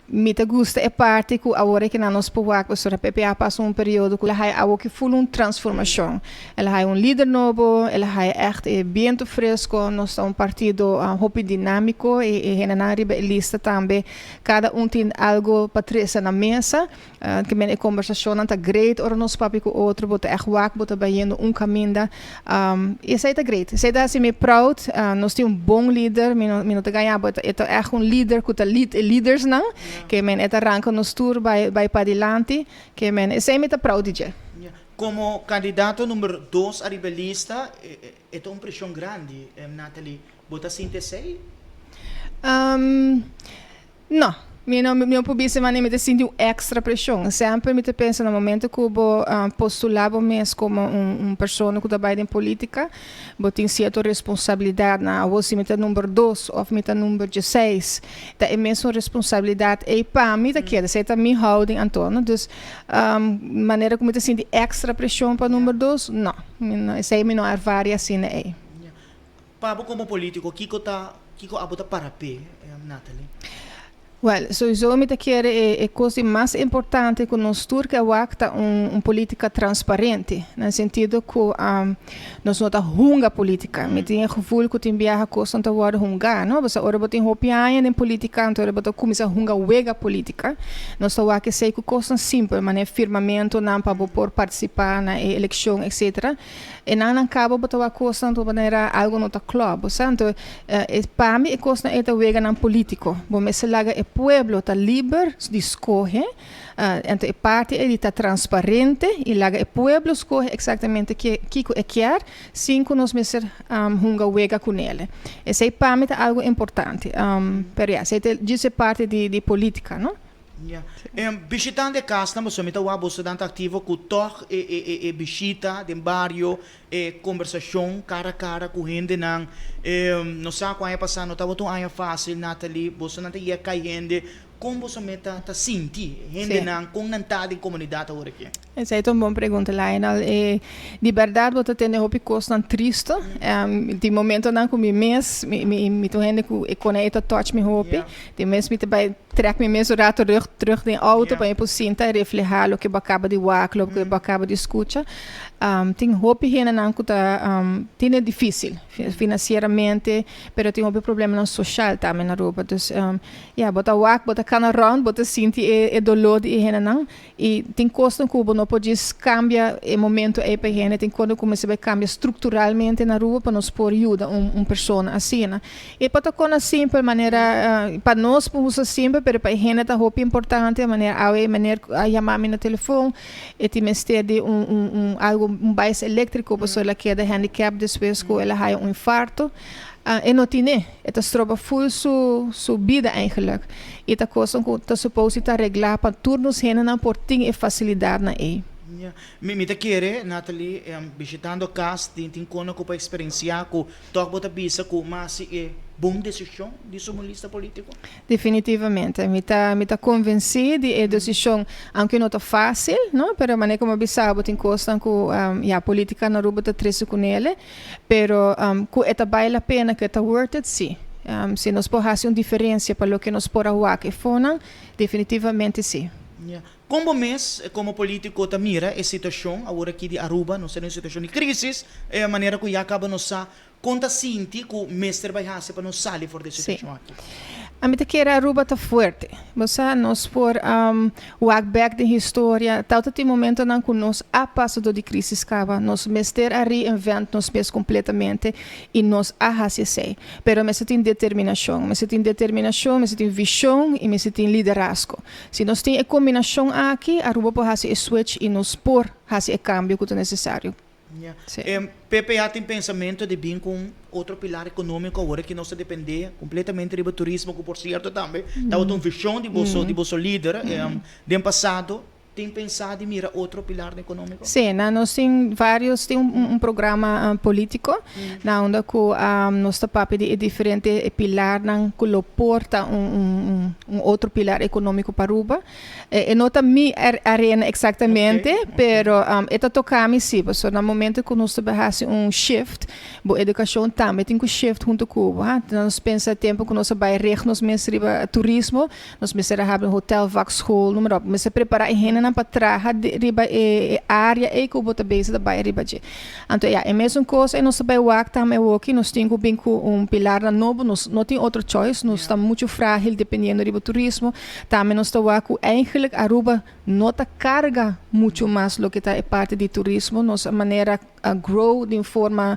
D: Mi ta gusta e parti ku awor e kinan nos por wak pasobra PPA pasa un periodo ku el a haya awor ki ful un transformashon. El a haya un lider nobo, el a haya ègt e bientu fresko, nos ta un partido hopi dinámiko i e hendenan riba e lista tambe kada un tin algu pa trese na mesa. Ke men e kombersashonnan ta great ora nos papia ku otro, bo ta ègt wak, bo ta bayendo un kaminda. I esei ta great, esei ta hasi mi proud. Nos tin un bon lider, mi no mi no ta gaña bo, e ta ègt un lider ku ta lead e lidersnan. Ke men e ta ranka nos tur bai bai padilanti. Ke men esei mi ta proud di dje.
C: Komo kandidato number dos ariba e lista, e ta un preshon grandi, Nathalie. Bo ta sinti esei?
D: No. Mi no mi no por bisa manera mi ta sinti un extra presion. Semper mi ta pensa na momento cu bo postula bo mes como un un persona cu ta bay den politica, bo tin cierto responsabilidadnan. Awor si mi ta number dos of mi ta number dieseis, ta e mesun responsabilidad ey pa mi ta keda. Esey ta mi houding anto, no. Dus, manera cu mi ta sinti extra presion pa number dos, no. Mi no esey mi no ervaria asina ey.
C: Pa bo komo polítiko, kiko ta kiko abo ta para p'e, Nathalie?
D: Wèl, souiso mi ta kere e e kos di mas importante ku nos tur ke wak ta un un polítika transparente, na e sentido ku nos no ta hunga polítika. Mi tin e gevoel ku tin biaha kosnan ta wòrdu hungá, no? Pasobra ora bo tin hopi aña den polítika, anto ora bo ta kuminsá hunga wega polítika. Nos ta wak esei ku kosnan simpel, manera firmamentonan pa bo por partisipá na e elekshon, etcetera. E nan nan kaba bo ta wak kosnan anto manera algo no ta klòp bo sa anto e pa mi e kosnan ei ta weganan politiko bo mester laga e. pueblo ta liber di scoge, anto e parti ey di ta transparente y laga e pueblo scoge exactamente kico e kier sin cu nos mester hunga wega cu nele. Esey pa mi ta algo importante. Pero ya, esey ta djis e parti di politica, no?
C: Ya. Bishitando e kasnan boso mi ta wak boso nan ta aktivo ku tòg e e e e bishita den bario, e kombersashon kara kara ku hendenan. Nos sa ku aña pasá no tabata un aña fásil, Nathalie. Bosonan ta yega kai hende. Kon boso me ta ta sinti hendenan, kon nan ta den komunidat awor aki?
D: Esei ta un bon pregunta, Lionel. E di bèrdat bo ta tende hopi kosnan tristu. Tin momentonan ku mi mes, mi mi mi ta un hende ku e kona ei ta touch mi hopi. Tin mes mi ta bai trèk mi mes un rato rug terug den outo pa mi por sinta i reflehá loke bo a kaba di wak, loke bo a kaba di skucha. Tin hopi hendenan ku ta tene difísil finansieramente, pero tin hopi problemanan soshal tambe na Aruba. Dus ya, bo ta wak, bo ta kana rònt, bo ta sinti e e doló di e hendenan. I tin kosnan ku bo no por djis kambia e momento ei pa e hende, tin kosnan ku mester bai kambia strukturalmente na Aruba pa nos por yuda un un persona asina. E por ta kona simpel manera pa nos por usa simpel pero pa e hende ta hopi importante manera awe e meneer a yama mi na telefon e tin mester di un un un algo un bais eléktriko pasobra el a keda handicap despues ku el a haya un infarto. E no tine, e ta stroba ful su su bida eigenlijk. I ta kosnan ku ta supos di ta reglá pa tur nos hendenan por tin e fasilidatnan ei.
C: Ya. Mi mi ta kere, Nathalie, bishitando kas tin tin kono ku por eksperensiá ku tòg bo ta bisa ku mas si e bon desishon di sumo lista polítiko?
D: Definitivamente. Mi ta mi ta konvensí di e desishon, aunke no ta fásil, no, pero manera ku mi a bisa bo tin kosnan ku ya polítika na Aruba ta trese kunele. Pero cu e ta bai la pena, cu e ta worth it, si. Si nos por haci un diferencia pa loke nos por a wak e fonan, definitivamente si.
C: Ya. Con bo mes como politico ta mira e situacion awor aki di Aruba? Nos ta den un situacion di crisis, e manera cu ya caba nos sa con ta sinti cu mester bai haci pa nos sali for di e situacion aki.
D: Ami ta kere Aruba ta fuerte. Bo sa, nos por wak bek den historia, tawata tin momentonan ku nos a pasa dor di krisis kaba. Nos mester a reinvent nos mes kompletamente i nos a hasi esei. Pero mester tin determinashon. Mester tin determinashon, mester tin vishon i mester tin liderazgo. Si nos tin e kombinashon aki, Aruba por hasi e switch i nos por hasi e kambio ku ta nesesario.
C: Ya. E PPA tin pensamento di bin cu un otro pilar economico awor ki nos ta depende completamente riba turismo cu por cierto tambe tabata un vision di boso di boso lider den pasado. Tin pensa di mira otro pilar economico?
D: Sí, na nos tin varios tin un programa politico na unda cu nos ta papia di e diferente pilarnan cu lo por ta un un otro pilar economico pa Aruba. E no ta mi arena exactamente, pero e ta toca mi si, pasobra na momento cu nos ta bay haci un shift, bo educacion tambe tin cu shift hunto cu bo. Nos pensa tempo cu nos a bay richt nos mes riba turismo, nos mester a habri un hotel, vakschool, noem maar op. Mester prepara e hendenan pa traha riba e area ey cu bo ta bezig ta bay riba dje. Anto ya, e mesun cos ey nos ta bay wak tambe awoki, nos tin cu bin cu un pilarnan nobo, nos no tin otro choice, nos ta mucho fragil dependiendo riba turismo. Tambe nos ta wak ku eigenlijk Aruba no ta karga muchu mas loke ta e parti di turismo. Nos a manera a grow den forma,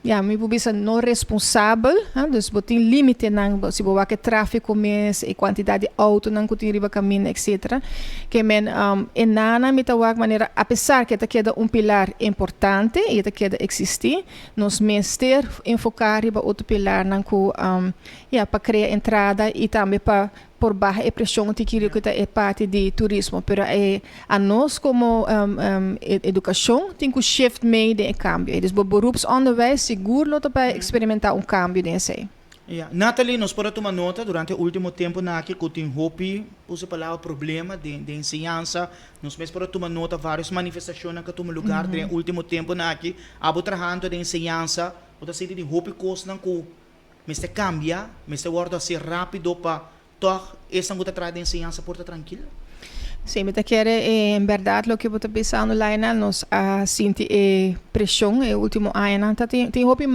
D: ya, mi por bisa no responsabel, ha, dus bo tin limitenan, si bo wak e trafiko mes, e kuantidat di outonan ku tin riba kaminda etcetera. Ke men e nana mi ta wak manera apesar ku e ta keda un pilar importante i e ta keda eksistí, nos mester enfoká riba otro pilarnan ku, ya, pa krea entrada i tambe pa por baha e presion ti kiri ku ta e parti di turismo pero e anos komo edukashon tin ku shift mei den e kambio ei. Dus bo beroepsonderwijs sigur lo ta bai eksperimenta un kambio den esei.
C: Ya. Nathalie, nos por a tuma nota durante e ultimo temponan aki ku tin hopi, usa e palabra problema den den enseñansa. Nos mes por a tuma nota varios manifestashonnan ku a tuma lugar den e ultimo temponan aki. Abo trahando den enseñansa, bo ta sinti tin hopi kosnan ku Mester cambia, mester wordo haci rapido pa toch esnan cu ta traha den enseñansa por ta trankil.
D: Sí, mi ta kere en berdad loke bo ta bisando Lionel, nos a sinti e presion e ultimo añanan. Ta tin tin hopi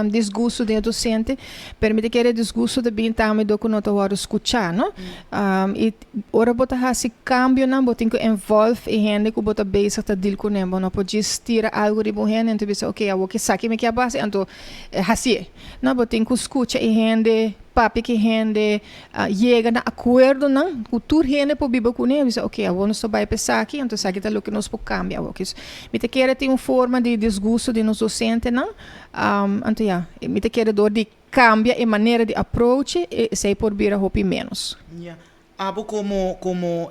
D: disgusto den e docente, pero mi ta kere e disgusto ta bin tambe dor cu no ta wordo scucha, no? Y ora bo ta haci cambionan bo tin cu involve e hende cu bo ta bezig ta deal cune. Bo no por djis tira algo riba un hende anto bisa ok awor esaki mi kier bo haci anto haci'e. No, bo tin cu scucha e hende. Papia ku hende, yega na akuerdonan ku tur hende por biba kuné, bisa oke awor nos ta bai pa esaki, anto esaki ta loke nos por kambia awor. Mi ta kere tin un forma di disgusto di nos dosentenan, anto ya, mi ta kere dor di kambia e manera di approach esei por bira hopi ménos.
C: Ya. Abo komo komo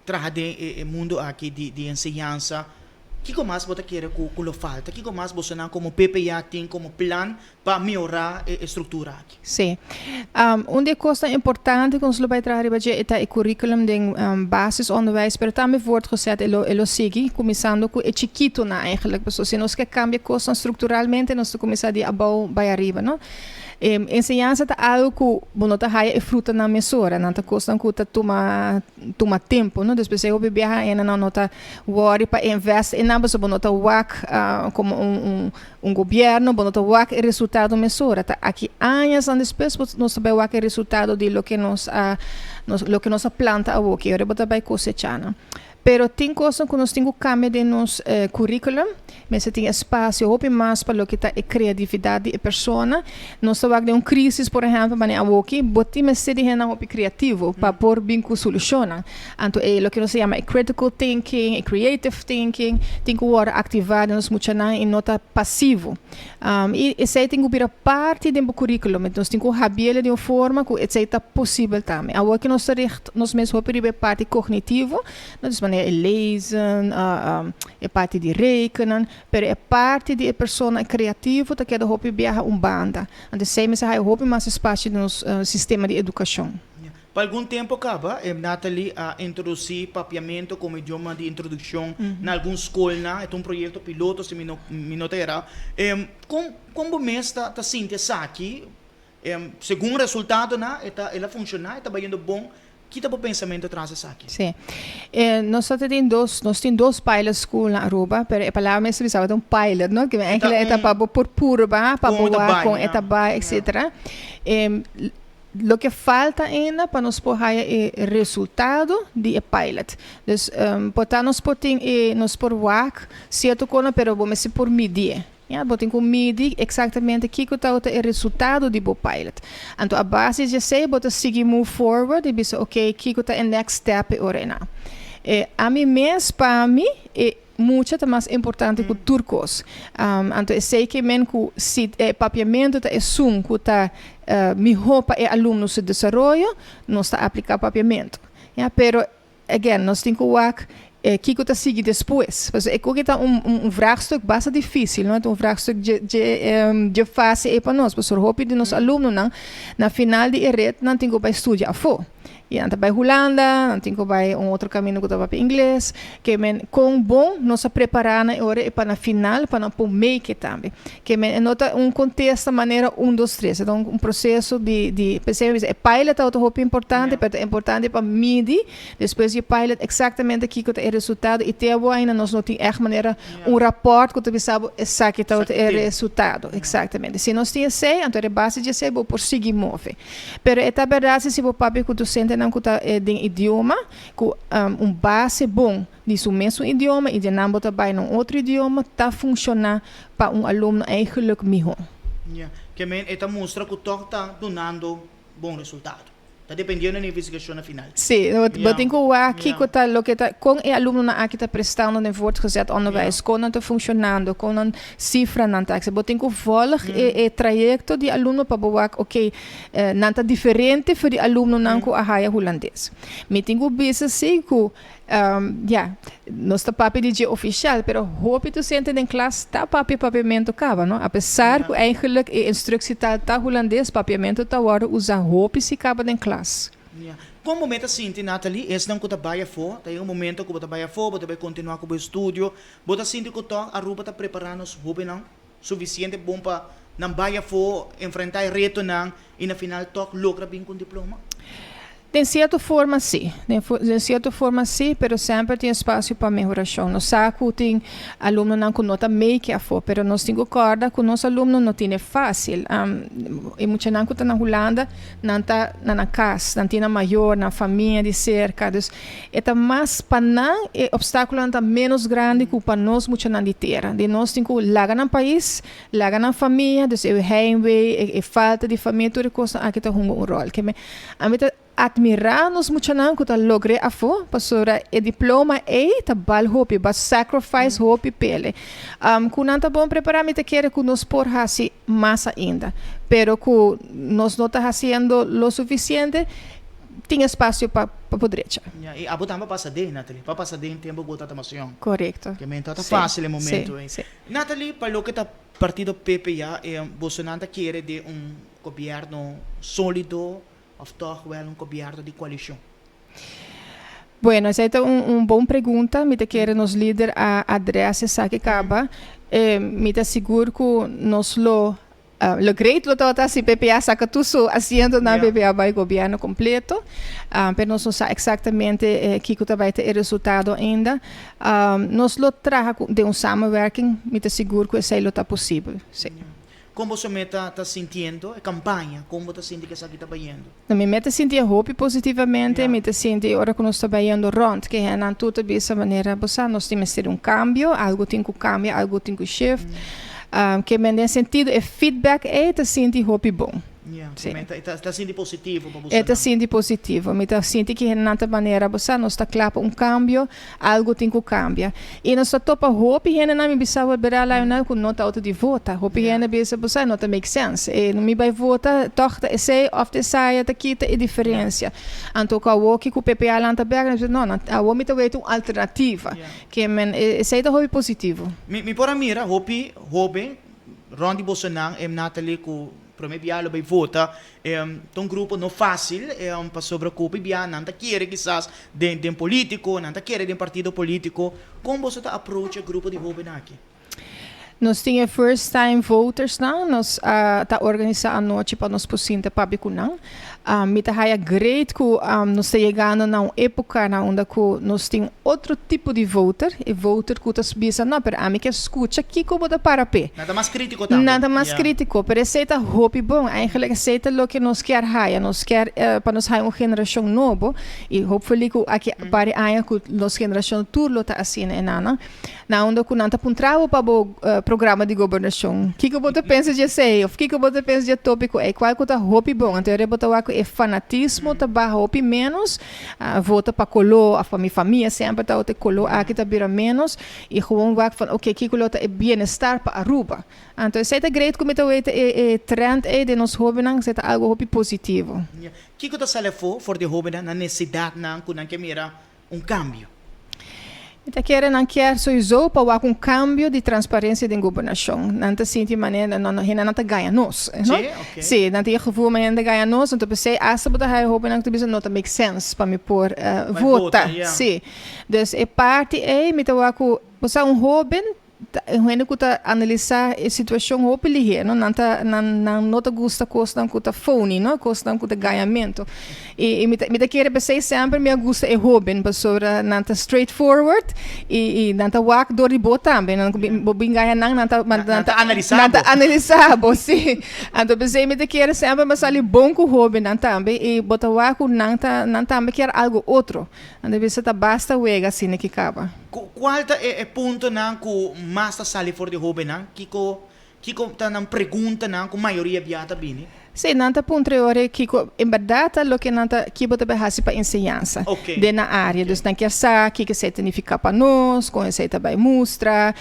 C: traha den e mundo aki di di enseñansa, kiko mas bo ta kere ku ku lo falta? Kiko mas bosonan komo PPA tin komo plan pa mehorá e struktura aki?
D: Sí. Un di e kosnan importante ku nos lo bai traha riba dje e ta e curriculum den basisonderwijs, pero tambe voortgezet e lo e lo sigui, kuminsando ku e chikitonan eigenlijk. Pasobra si nos ke kambia kosnan strukturalmente nos ta kuminsá di abou bai ariba, no? Enseñansa ta algo ku bo no ta haya e frutanan mesora, nan ta kosnan ku ta tuma tuma tempu, no. Despues e hopi biaha hendenan no ta wòri pa invest e nan pasobra bo no ta wak komo un un un gobièrnu, bo no ta wak e resultado mesora. Ta aki añasnan despues bo nos ta bai wak e resultado di loke nos a loke nos a planta awoki, ora bo ta bai kosechá nan. Pero tin kosnan ku nos tin ku kambia den nos curriculum. Mester tin espasio hopi mas pa loke ta e kreatividat di e persona. Nos ta wak den un krisis, por ehèmpel, manera awoki, bo tin mester di hendenan hopi kreativo pa por bin ku solushonnan. Anto e loke nos ta yama e critical thinking, e creative thinking, tin ku wòrdu aktivá den nos muchanan i no ta pasivo. I esei tin ku bira parti den bo curriculum. Nos tin ku habiel di un forma ku esei ta posibel tambe. Awor ku nos ta richt nos mes hopi riba e parti kognitivo, no, dus manera e lezen, e parti di rekenen, pero e parti di e persona kreativo ta keda hopi biaha un banda. Anto esei mester haya hopi mas espasio den nos sistema di edukashon.
C: Pa algun tempo kaba, Nathalie a introdusí papiamentu komo idioma di introdukshon na algun skolnan. E ta un proyekto piloto, si mi no mi no ta erá. Kon kon bo mes ta ta sinti esaki? Segun resultadonan e ta el a funshoná, e ta bayendo bon. Ki ta bo pensamentu tras esaki?
D: Sí. Nos ta tin dos, nos tin dos pilot school na Aruba, pero e palabra mester bisa ta un pilot, no? Kimen enkele e ta pa bo por purba, pa bo wak kon e ta bai, etcetera. Loke falta ainda pa nos por haya e resultado di e pilot. Dus por ta nos por tin e nos por wak cierto cosnan pero bo mester por midié. Ya, bo tin cu midi exactamente kico tabata e resultado di bo pilot. Anto a base di esey bo ta sigui move forward y bisa ok kico ta e next step e ora eynan. E ami mes pa mi e Mucha ta mas importante ku tur kos. Anto esei ke men ku si e papiamentu ta esun ku ta mihó pa e alumno su desaroyo, nos ta apliká papiamentu. Ya, pero again, nos tin ku wak kiko ta sigui despues. Pasobra e koki ta un un vraagstuk basta difísil, no? Ta un vraagstuk dje dje dje fásil ei pa nos, pasobra hopi di nos alumnonan na final di e ret nan tin ku bai studia afó. I nan ta bai Hulanda, nan tin ku bai un otro kaminda ku ta papia ingles. Ke men kon bon nos a prepará nan e ora ei pa na final pa nan por make it tambe. Ke men e no ta un kontesta manera un dos tres, e ta un proseso di di p'esei mi bisa e pilot tabata hopi importante pero ta importante pa midi despues di e pilot eksaktamente kiko ta e resultado i te awor ainda nos no tin ègt manera un rapòrt ku ta bisa bo esaki tabata e resultado. Eksaktamente. Si nos tin esei anto riba base di esei bo por sigui move. Pero e ta berdad si si bo papia cu docentenan cu ta den idioma, cu un base bon di su mesun idioma y dje nan bo ta bay na un otro idioma, ta funciona pa un alumno eigenlijk miho.
C: Ya, ke men e ta mustra cu tog ta dunando bon resultado. Ta dependiendo na investigacion na final.
D: Sí, bo tin cu wak kico ta loke ta, con e alumnonan aki ta prestando den voortgezet onderwijs, con nan ta funcionando, con nan Sifranan ta akse. Bo tin ku vòlg e e trayekto di alumno pa bo wak oke nan ta diferente for di alumnonan ku a haya hulandes. Mi tin ku bisa si ku ya nos ta papia di dje ofishal pero hopi dosente den klas ta papia papiamentu kaba no apesar ku eigenlik e instruksietaal ta hulandes papiamentu ta wòrdu usa hopi si kaba den klas.
C: Ya. Kon bo meta sinti Nathalie esnan ku ta bai afó ta yega un momento ku bo ta bai afó bo ta bai kontinuá ku bo estudio Bo ta sinti ku tòg Aruba ta prepará nos hóbennan sufisiente bon pa nan bai afó, enfrentá e retonan i na final tòg logra bin ku un diploma?
D: Den cierto forma si. Den den cierto forma si, pero semper tin espacio pa mehoracion. Nos sa cu tin alumnonan cu no ta make afo, pero nos tin cu corda cu nos alumno no tine facil. E muchanan cu ta na Hulanda, nan ta na nan cas, nan tin nan mayor, nan famia di cerca. Dus e ta mas pa nan e obstaculonan ta menos grandi cu pa nos muchanan di tera. Di nos tin cu laga nan pais, laga nan famia, dus e heimwee, e falta di famia, tur e cosnan aki ta hunga un rol. Ke me Ami ta admirá nos muchanan ku ta logr'é afó, pasobra e diploma ei ta bal hopi, bo a sacrifice hopi p'ele. Ku nan ta bon prepará, mi ta kere ku nos por hasi mas ainda, pero ku nos no ta hasiendo lo sufisiente, tin espasio pa pa por drecha.
C: Ya, i abo tambe a pasa den, Nathalie, pa pasa den tempu ku bo ta mas yòn.
D: Korekto.
C: Ke men tabata fásil e momento ei. Nathalie, pa loke ta partido PPA, bosonan ta kere den un Gobierno solido of toch wel un gobierno di coalicion?
D: Bueno, esei ta un un bon pregunta. Mi ta kere nos lider a adres esaki caba. Mi ta sigur cu nos lo lo great lo tabata si PPA saca tur su asientonan PPA bay gobierno completo. Pero nos no sa exactamente kico ta bay ta e resultado ainda. Nos lo traha cu den un samenwerking. Mi ta sigur cu esei lo ta posibel, si.
C: Kon boso meta ta sintiendo e kampaña? Kon bo ta sinti ku esaki ta bayendo?
D: No, mi meta sinti e hopi positivamente. Mi ta sinti ora ku nos ta bayendo rònt ke hennan tur ta bisa manera, bo sa, nos tin mester di un kambio, algu tin ku kambia, algu tin ku shift. Ke men den sentido e feedback ei ta sinti hopi bon.
C: Ya, sí. E ta, ta sinti positivo pa
D: bo E ta sinti positivo. Mi ta sinti ki hendenan ta manera, bo sa, nos ta kla pa un kambio, algu tin ku kambia. I nos ta topa hopi hendenan, mi bisa bo bera Lionel, ku no ta outo di vota. Hopi hende bisa, bo sa, no ta make sense. E mi bai vota, tòg ta esei òf ta esaya ta kita e diferensia. Anto ku awoki ku PPA lanta bèk, nan bisa, no, nan awor mi ta weten un alternativa. Ke men, esei ta hopi positivo.
C: Mi, mi por a mira hopi hoben rònt di bosonan, e Nathalie ku Prome bia lo bay vota ta un grupo no facil pasobra cu hopi bia nan ta kere kisas den den politico, nan ta kere den partido politico. Con boso ta approach e grupo di hobennan aki?
D: Nos tin e first time votersnan, nos a ta organisa anochi pa nos por sinta papia cu nan. Mi ta haya great cu nos ta yegando na un epoca na unda cu nos tin otro tipo di voter, e voter cu ta bisa no pero ami kier scucha kico bo ta para p'e.
C: Nan ta mas critico tambe.
D: Nan ta mas critico, pero esey ta hopi bon. Eigenlijk esey ta loke nos kier haya, nos kier pa nos haya un generacion nobo y hopefully cu aki par di aña cu nos generacion tur lo ta asina e nannan. Na unda ku nan ta puntra bo pa bo programa di gobernashon. Kiko bo ta pensa di esei? Òf kiko bo ta pensa di e tópiko ei? Kual ku ta hopi bon? Anto e bo ta wak ku e fanatismo ta baha hopi ménos. Vota pa koló òf pa mi famia semper ta ota e koló aki ta bira ménos. I gewoon wak van oke kiko lo ta e bienestar pa Aruba. Anto esei ta great ku mi ta weta e e trend ei den nos hóbennan esei ta algu hopi positivo.
C: Kiko ta sali afó for di e hóbennan nan nesidatnan ku nan ke mira un cambio.
D: Mi ta kere nan kier soiso pa wak un cambio di transparencia den gobernacion. Nan ta sinti manera no no hende nan ta gaña nos, no?
C: Sí, ok.
D: Sí, nan tin e gevoel manera nan ta gaña nos, anto p'esei hasta bo ta haya hobennan ku ta bisa no ta make sense pa mi por
C: Bai
D: vota.
C: vota, ya.
D: Sí. Dus e parti ei mi ta wak ku, bo sa un hoben Ta e hende ku ta analisá e situashon hopi lihé, no? Nan ta, nan, nan no ta gusta kosnan ku ta phony, no? Kosnan ku ta gañamentu. I, i mi ta, mi ta kere p'esei semper mi a gusta e hóben, pasobra nan ta straight forward i, i nan ta wak dor di bo tambe. Nan ku bo bin gaña nan, nan ta,
C: Nan, nan ta analisá
D: nan ta
C: bo.
D: analisá bo, sí. Anto p'esei mi ta kere semper mi a sali bon ku hóbennan tambe i bo ta wak ku nan ta, nan tambe kier algu otro. Nan ta bisa ta basta wega asina ki kaba.
C: Cual ta e puntonan cu mas ta sali for di hobennan? Kico kico ta nan preguntanan cu mayoria bia ta bini?
D: Sí, nan ta puntra e ora kico en berdad ta loke nan ta kibo ta bay haci pa enseñansa den nan area. Dus nan kier sa kico esey ta nifica pa nos, con esey ta bay mustra,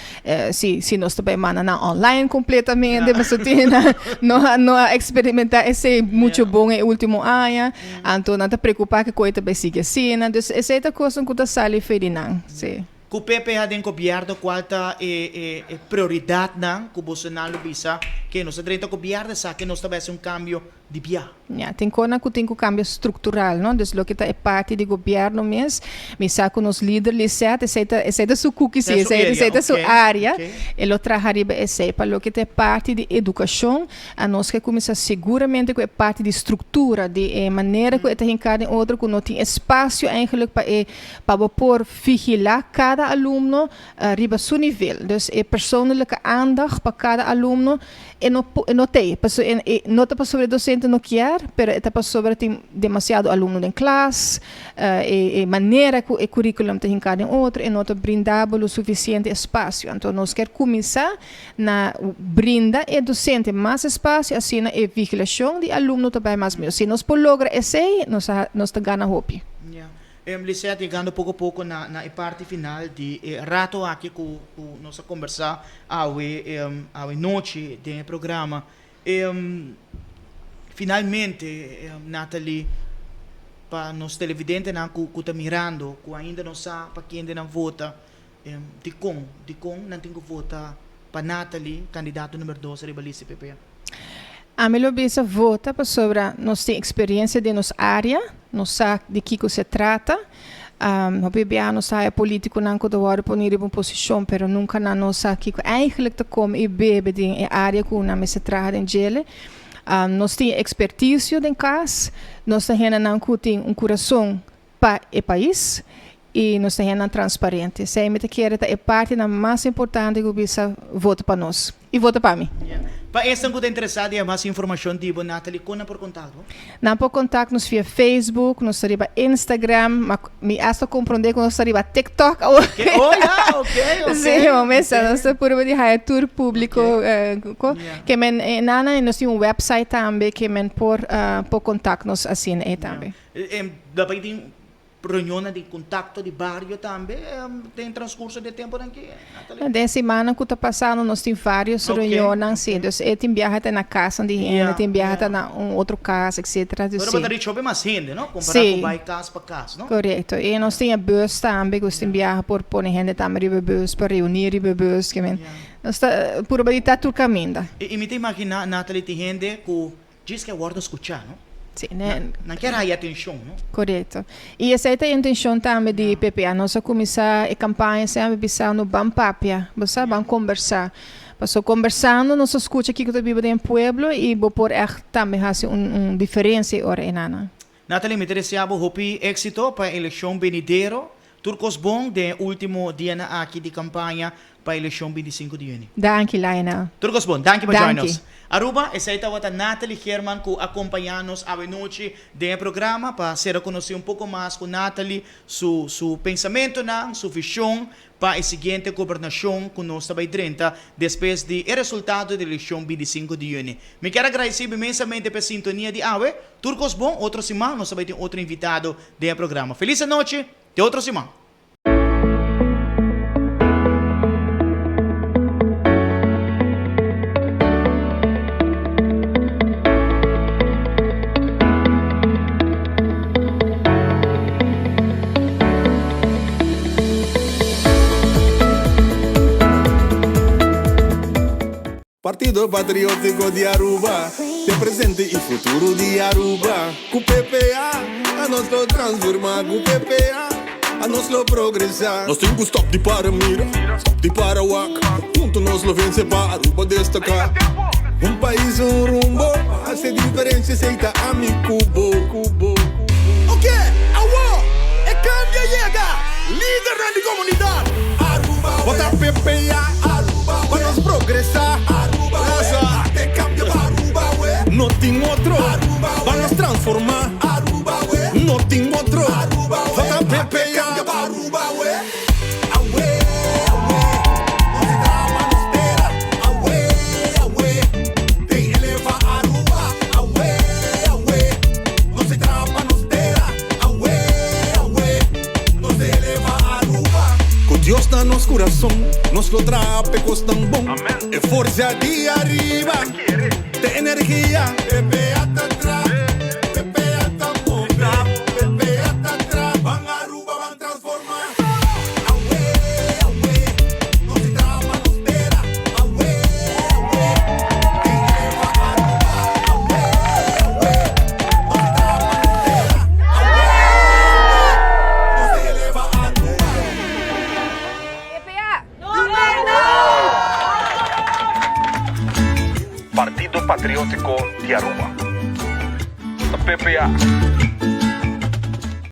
D: si si nos ta bay manda nan online completamente pasobra tin nan no a no a experimenta esey mucho bon e ultimo aña. Anto nan ta preocupa cu koe ta bay sigui asina. Dus esey ta cosnan cu ta sali fe di nan, si.
C: Cu PPA den gobierno cual ta e e prioridadnan cu bosonan lo bisa Ke nos ta drenta gobièrnu esaki nos ta bai hasi un kambio di bia.
D: Ya, tin konan ku tin ku kambio struktural, no? Dus loke ta e parti di gobièrnu mes, mi sa ku nos lider Lisette, esei ta esei ta su kuki si, esei esei ta su área, e lo traha riba esei. Pa loke ta e parti di edukashon, anos ke kuminsá seguramente ku e parti di struktura, di e manera ku e ta hinká den otro, ku no tin espasio eigenlijk pa e pa bo por vigilá kada alumno riba su nivel. Dus e persoonlijke aandacht pa kada alumno E no e no t'ei, paso e e no ta pasobra e docente no kier, pero e ta pasobra tin demasiado alumno den klas, e e manera ku e curriculum ta hinká den otro, e no ta brinda bo lo suficiente espacio. Anto nos kier kuminsá na brinda e docente mas espacio, asina e vigilacion di alumno ta bai mas mihó. Si nos por logra esei, nos a nos ta gana hopi.
C: Lisette, yegando poko poko na na e parti final di e rato aki ku ku nos a kombersá awe awe nochi den e programa. Finalmente Nathalie, pa nos televidentenan ku ku ta mirando ku ainda no sa pa kende nan vota, dikon dikon nan tin ku vota pa Nathalie, kandidato number dos riba lista di PPA?
D: Ami lo bisa vota pasobra nos tin experiencia den nos area, nos sa di kico se trata. Hopi bia nos ta haya politiconan cu ta wordo poni riba un posicion pero nunca nan no sa kico eigenlijk ta come y bebe den e area cu nan mester traha den djele. Nos tin experticio den cas, nos ta hendenan cu tin un curason pa e pais y nos ta hendenan transparente. Esey mi ta kere ta e partinan mas importante cu bisa vota pa nos y vota pa mi.
C: Pa esnan cu ta interesa di mas informacion di bo, Nathalie, con nan por contact bo?
D: Nan por contact nos via Facebook, nos ta riba Instagram, ma mi hasta comprende cu nos ta riba TikTok awor.
C: Oh ya, ok, ok.
D: Si, bo mester, nos ta purba di haya tur publico ke men nana y nos tin un website tambe ke men por por contact nos asina ey tambe.
C: Daarbij tin reunionnan di contacto di bario tambe den transcurso di e temponan aki, Nathalie?
D: Den simannan cu ta pasando nos tin varios reunionnan, si. Dus e tin biaha ta na casnan di hende, tin biaha ta na un otro cas, etcetera. Dus
C: si. Pero bo ta richi hopi mas hende, no? Compara cu bay cas pa cas, no?
D: Corecto. Y nos tin e bus tambe cu tin biaha por pone hende tambe riba e bus, pa reuni riba e bus. Nos ta purba di ta tur caminda.
C: Y mi ta imagina, Nathalie, tin hende cu Djis ke wordo skuchá, no?
D: Sí, ne.
C: Nan kier haya atenshon, no?
D: Korekto. I esei ta e intenshon tambe di PPA. Nos a kuminsá e kampaña semper bisando ban papia, bo sa, ban kombersá. Pasobra kombersando nos ta skucha kiko ta biba den e pueblo i bo por ègt tambe hasi un un diferensia e ora enanan.
C: Nathalie, mi ta desea bo hopi éksito pa e elekshon benidero. Tur kos bon den e último dianan aki di kampaña pa elekshon 25 di yüni.
D: Danki, Lionel.
C: Tur kos bon. Danki pa join
D: Danki.
C: nos. Aruba, esei tabata Nathalie Geerman ku a kompañá nos awenochi den e programa pa sera konosí un poko mas ku Nathalie, su su pensamentonan, su vishon pa e siguiente gobernashon ku nos ta bai drenta despues di e resultado di elekshon 25 di yüni. Mi kier a gradisí bo inmensamente pa e sintonia di awe. Tur kos bon, otro siman nos ta bai tin otro invitado den e programa. Felis anochi, te otro siman!
H: Partido Patriótico di Aruba t'e presente y futuro di Aruba. Cu PPA anos lo transforma, cu PPA anos lo progresa. Nos tin cu stop di para mira, stop di para wak, hunto nos lo vence pa Aruba destaca. Un pais un rumbo, haci diferencia esey ta ami cu bo. Ok, awo e cambio a yega! Lidernan di comunidad, Vota PPA pa nos progresa. No tin otro pa nos transforma. No tin otro, vota PPA. Ku Dios na nos kurason, nos lo traha p'e kosnan bon. E forsa di ariba t'e energia. PPA ta tra, PPA ta move, PPA ta tra. Ban Aruba, ban transforma. Awe, awe, nos di traha pa nos tera. Awe, awe, den
B: Patriótiko di Aruba. Ta PPA.